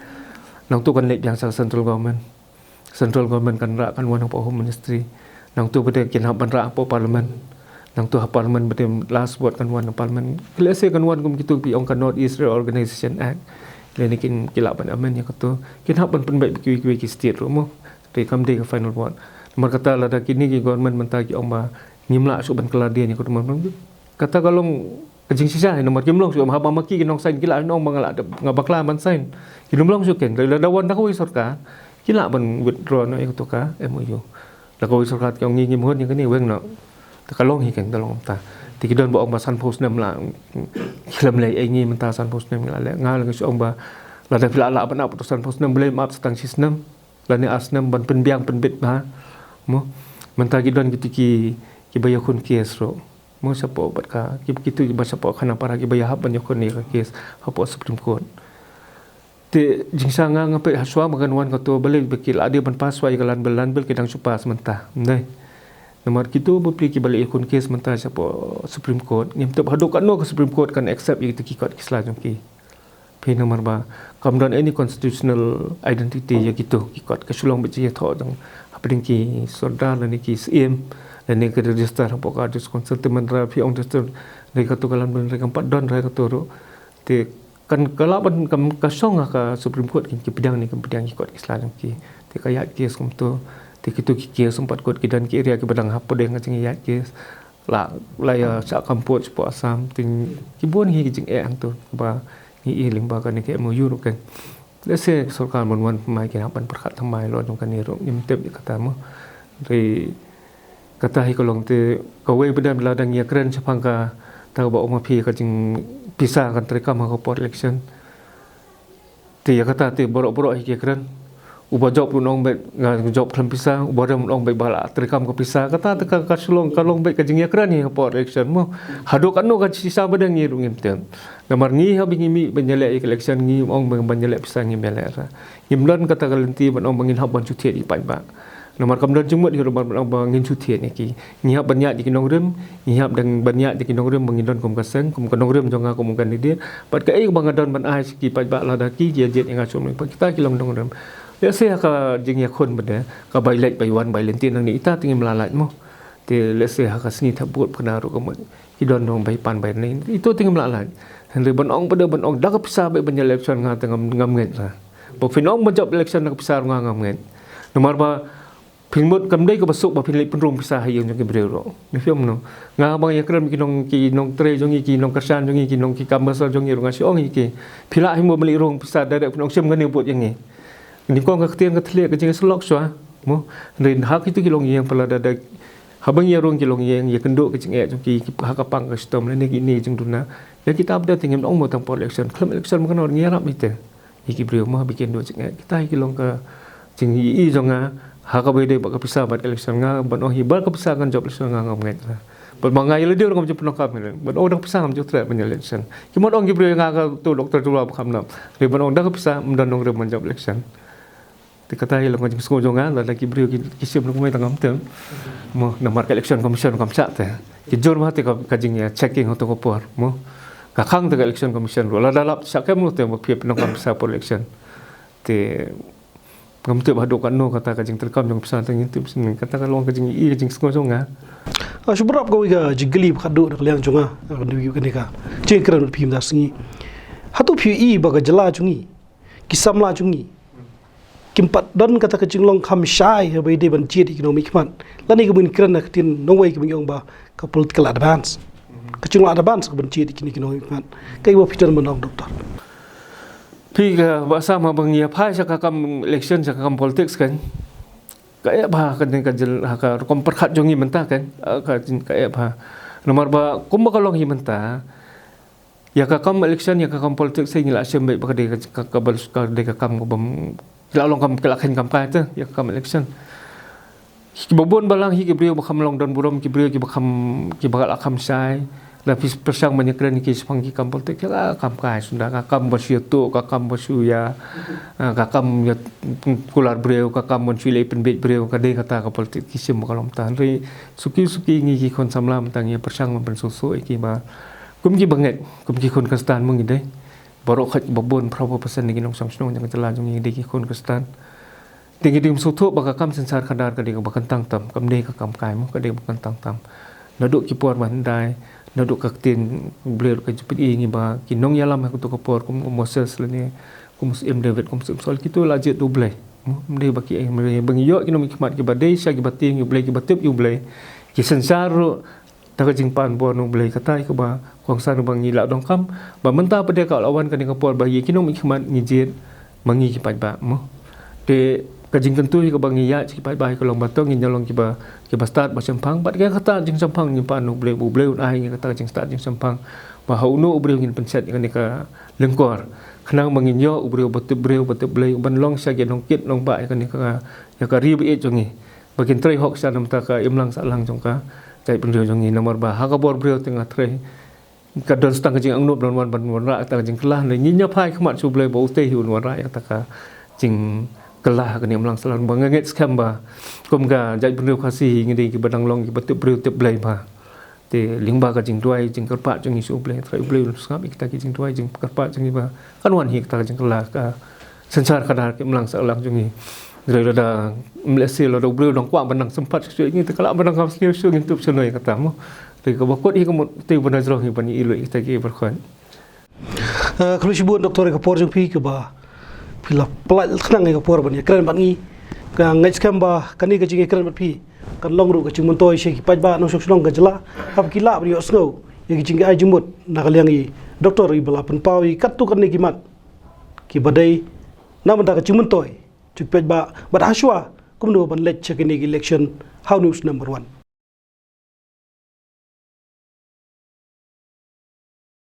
Nangtu kan leit biang sa ka central government. Central government kan rah, kan wan hapoh Home Ministry. Nangtu pat kin hap ban rah hapoh Parliament. Nangtu ha parliament ba dei last vote kan wan ha parliament. Lehse kan wan kum kitu phi ong ka North East Rail Organization Act. Lane kin ki lah ban amend ïa kato. Kin hap ban pynbeit ba kiwei kiwei ki state ruh mo. Te kam dei ka final vote. Namar kata lada kine ki government mynta ki ong ba ngim lah shuh ban kylla dien ïa kato, kata ka long ka jingshisha, namar kim long shuh, haba ma ki ki nongshai ki lah ong ba nga lah, nga bakla ban sign. Kim long shuh ken, lada wan da kawei sorkar ki lah ban withdraw noh ïa kato ka M O U. Da kawei sorkar ki ong ngi ngim hun ïa kane, weng noh. Te ka long hi ken, ka long mynta. Te ki don ba ong ba sanphew snem la, ki la leh ei ngi mynta sanphew snem la leh. Nga la nga shu ong ba lada phi la lah ban ap to sanphew snem, balei ym ap sa tang shi snem lane ar snem ban pynbiang pynbit bha. Mo, mynta ki don kito ki, kiba ïakhun case ruh. Mo, shapoh bad ka, ki, kito kiba shapoh khanapara kiba ïahap ban ïakhun ïa ka case hapoh Supreme Court. Te jingshisha nga, nga peit hashwa ba kan wan kato, balei ba ki la dei ban pass shuwa ïa ka Land Bill, Land Bill ki dang shu pass mynta. Nai. Namar kito bapli kiba la ïakhun case mynta shapoh Supreme Court, ngim tip haduh katno ka Supreme Court kan accept ïa kito ki kot ki sla jong ki. Phi, namar ba kam don any constitutional identity ïa kito ki kot, ka shu long beit jingïathoh jong hapdeng ki sordar lane ki syiem lane ka register hapoh ka Judicial Council. Te mynta phi ong register, lane kato ka Land Bill kam pat don re kato ruh. Te kan ka lah ban, kam, ka shong ha ka Supreme Court kin ki pdiang ne kim pdiang ki kot ki sla jong ki. Te ka ïaid case kumto. Te kito ki case ym pat kut, ki don ki area kiba dang hapdeng ka jingïaid case. La, la ïa shah kam pud shapoh Assam, te ki bun hi ki jingeh hangto ba ngi i lyngba kane ka M O U ruh ken. Lehse sorkar ban wan thymmai, kin hap ban pyrkhat thymmai halor jong kane ruh, ngim tip ïa kata mo. Te kata hi ka long, te kawei pat, lada ngi ïakren shaphang kata kaba ong ma phi ka jingpisa kan treikam ha ka por election. Te ïa kata te baroh baroh hi ki ïakren. Uba jop ruh un ong beit nga jop khlem pisa, uba rem un ong beit ba la treikam ka pisa. Kata te ka, ka shu long, ka long beit ka jingïakren hi ha por election mo. Haduh katno ka shisha ba dang ngi ruh ngim tip. Namar ngi haba ngi mih ban ïaleh ïa ka election, ngim ong ban, ban ïaleh pisa, ngim ïaleh ra. Ngim don kata ka lynti ban ong ba ngin hap ban shu thied ïa ki paidbah. Namar kam don jingmut hi ruh ban ong ba ngin shu thied ïa ki. Ngi hap ban ïaid ïa ki nongrim, ngi hap dang ban ïaid ïa ki nongrim ba ngin don kum ka seng, kum ka nongrim jong nga kum u candidate. Bad kaei ba nga don ban ai sha ki paidbah lada ki ïa jied ïa nga shuh, bad kita ki long nongrim. Lehse ha ka jingïakhun ba dei ka bai leit bai wan bai lynti nangne, ita te ngim lah lait mo. Te lehse ha ka sngi thep vote kane ruh ka mut ki don dong bai pan bai ne. Ito te ngim lah lait. Hynrei ban ong ba dei ban ong da ka pisa beit ban ïaleh election, nga te ngam, ngam ngeit ra. Ba phin ong ban jop election da ka pisa ruh nga ngam ngeit. Namar ba phin mut kam dei kaba suk ba phin leit pynrung pisa ha ïing jong ki briew ruh. Ngi phi ong no. Nga ba nga ïakren ki nong, ki nongtrei jong ngi, ki nongkyrshan jong ngi, ki nong, ki kam basar jong ngi ruh nga shu ong ïa ki. Phi lah hi mo ban leit rung pisa direct, phin ong shim kane vote ïa ngi. Nyngkong ka ktien ka thylliej ka jingïasyllok shuwa mo. Hynrei ha kito ki longïing pat lada, da, haba ngi ïarung ki longïing, ïakynduh ka jingeh jong ki, ki ha ka pang ka shitom lane kine ki jingduna. Ïa kita pat da te ngim ong mo tang por election, khlem election mo, kano ngi ïarap ite. Ïa ki briew mo, haba ki ïakynduh jingeh. Kita hi ki long ka jingïohi jong nga. Ha kaba ïadei bad ka pisa bad election, nga ban ong hi ba ka pisa kan jop election nga ngam ngeit ra. Bad ma nga ïa lade ruh ngam ju pyndonkam hi. Ban ong da ka pisa ngam ju treh ban ïaleh election. Ki mut ong ki briew ïa nga, kato Doctor Jula ba kham nap. Hynrei ban ong da ka pisa, ym don nongrim ban jop election. Te kata hi long ka jingsngew jong nga, lada ki briew ki, ki shim lukmai tang ngam tip. Mo, namar ka Election Commission kam shah te. Ki jur bha te ka, ka jingïa checking hato ka por mo. Ka khang te ka Election Commission ruh, lada lap shah kem ruh te ba phi pyndonkam pisa por election. Te ngam tip haduh katno kata ka jingtreikam jong pisa te, ngim tip shisha. Kata ka long ka jingïohi, ka jingsngew jong nga. Ah, shu bun ruh kawei ka jingkylli ba khatduh na ka liang jong nga, ah, ka dei kane ka jingkren bad phi mynta ka sngi. Hato phi ïohi ba ka jylla jong ngi, ki samla jong ngi, kim pat don kata ka jinglong kham shai haba ïadei ban jied ïa ki nongmihkhmat? Lane kaba ngin kren na ka ktien nongwei kaba ngi ong ba ka political advance. Ka jinglong advance kaban jied ïa kine ki nongmihkhmat. Kaei ba phi don ban ong, Doctor? Phi, kaba sam haba ngi ïa phai sha ka kam election, sha ka kam politics kan, ka ïa bha ka dei ka jylla, ha ka rukom pyrkhat jong ngi mynta kan, ah, ka jing ka ïa bha. Namar ba kumba ka long hi mynta, ïa ka kam election, ïa ka kam politics hi ngi la shem beit ba ka dei ka, ka, ka, ka dei ka kam ka bym, ki la long kam, ki la kheiñ kam kai te ïa ka kam election. Kiba bun balang hi ki briew ba kham long don burom, ki briew kiba kham, kiba la kham shai. La phi pyrshang ban ïakren ïa ki shaphang ki kam politics, ïa ka kam kai shuh, ka kam ba shu ïathuh, ka kam ba shu ïa, ah, ka kam ïa kular briew, ka kam ban shu leit pynbeit briew, ka dei kata ka politics, ki shim ba ka long. Hynrei suki suki ngi ki khun samla mynta ngi pyrshang ban pynsngewthuh ïa ki ba kum ki bangeit, kum ki khun Khristan mo ngi dei. Baroh khoit ba bun, phra phew percent na ki nongshong shnong jong ka jylla jong ngi dei ki khun Khristan. Te ngi dei ban sngewthuh ba ka kam synshar khadar ka dei kaba kyntang tam, kam dei ka kam kai mo, ka dei kaba kyntang tam. Naduh ki por ba hyndai, naduh ka ktien Blei ka jingpyni ngi ba ki nongïalam ha kato ka por kum u Moses lane kum u Syiem David, kum u Syiem Saul, kito la jied da U Blei. Ym dei ba ki, ba ngi ïoh ki nongmihkhmat kiba dei sha kiba tieng ïa U Blei, kiba tip ïa U Blei. Ki synshar ruh da ka jingpan bor na U Blei. Kata kaba kongsan ba ngi la donkam ba mynta pat de ka la wan kane ka por ba ïa ki nongmihkhmat ngi jied ma ngi ki paidbah, mo. Te ka jingkyntu hi kaba ngi ïa ki paidbah hi ka long ba to ngin ïa long kiba, kiba stad ba shemphang, bad ka kata jingshemphang ngin pan U Blei, U Blei un ai ngi kata ka jingstad jingshemphang ba ha uno u briew ngin pynshet ïa kane ka lyngkor, khnang ba ngin ïoh u briew ba tip briew ba tip Blei, ban long sha ki nongkit nongbah ïa kane ka, ïa ka ri ba ïeit jong ngi, ba kin trei hok sha na bynta ka imlang sahlang jong ka jaitbynriew jong ngi. Namar ba ha ka bor briew te nga trei ka don sa tang ka jingangnud ban wan ban wanrah kata ka jingkylla, ne ngin ïa phai khmat sha U Blei ba utei hi un wanrah ïa kata ka jingkylla ha kane imlang sahlang. Ba nga ngeit skhem ba kum ka jaitbynriew Khasi hi ngi dei kiba dang long kiba tip briew tip Blei ba. Te lyngba ka jingduwai jingkyrpad jong ngi sha U Blei, trai U Blei un sngap ïa kita ki jingduwai jingkyrpad jong ngi ba kan wan hi kata ka jingkylla, ka synshar khadar ka imlang sahlang jong ngi. Hynrei lada ym lehse, lada u briew u dang kwah ban nang sympat shuh shuh ïa ngi, te ka lah ban nang kham sniew shuh, ngin tup shano ïa kata, mo. Te kaba kut hi ka mut te ban nang jrong hi ban ïohi lut ïa kita ki baroh khoit. Eh, khublei shibun Doctor ïa ka por jong phi kaba phi la pynlait khnang ïa ka por ban ïakren bad ngi. Nga ngeit skhem ba kane ka jingïakren bad phi kan long ruh ka jingmyntoi sha ki paidbah nongshong shnong ka jylla, haba ki lah ban ïohsngew ïa ki jingaiei jingmut na ka liang i Doctor iba la pynpaw ïa katto katne ki mat kiba dei na bynta ka jingmyntoi jong ki paidbah bad hashwa kumno ban leit sha kine ki election ha une u snem ban wan.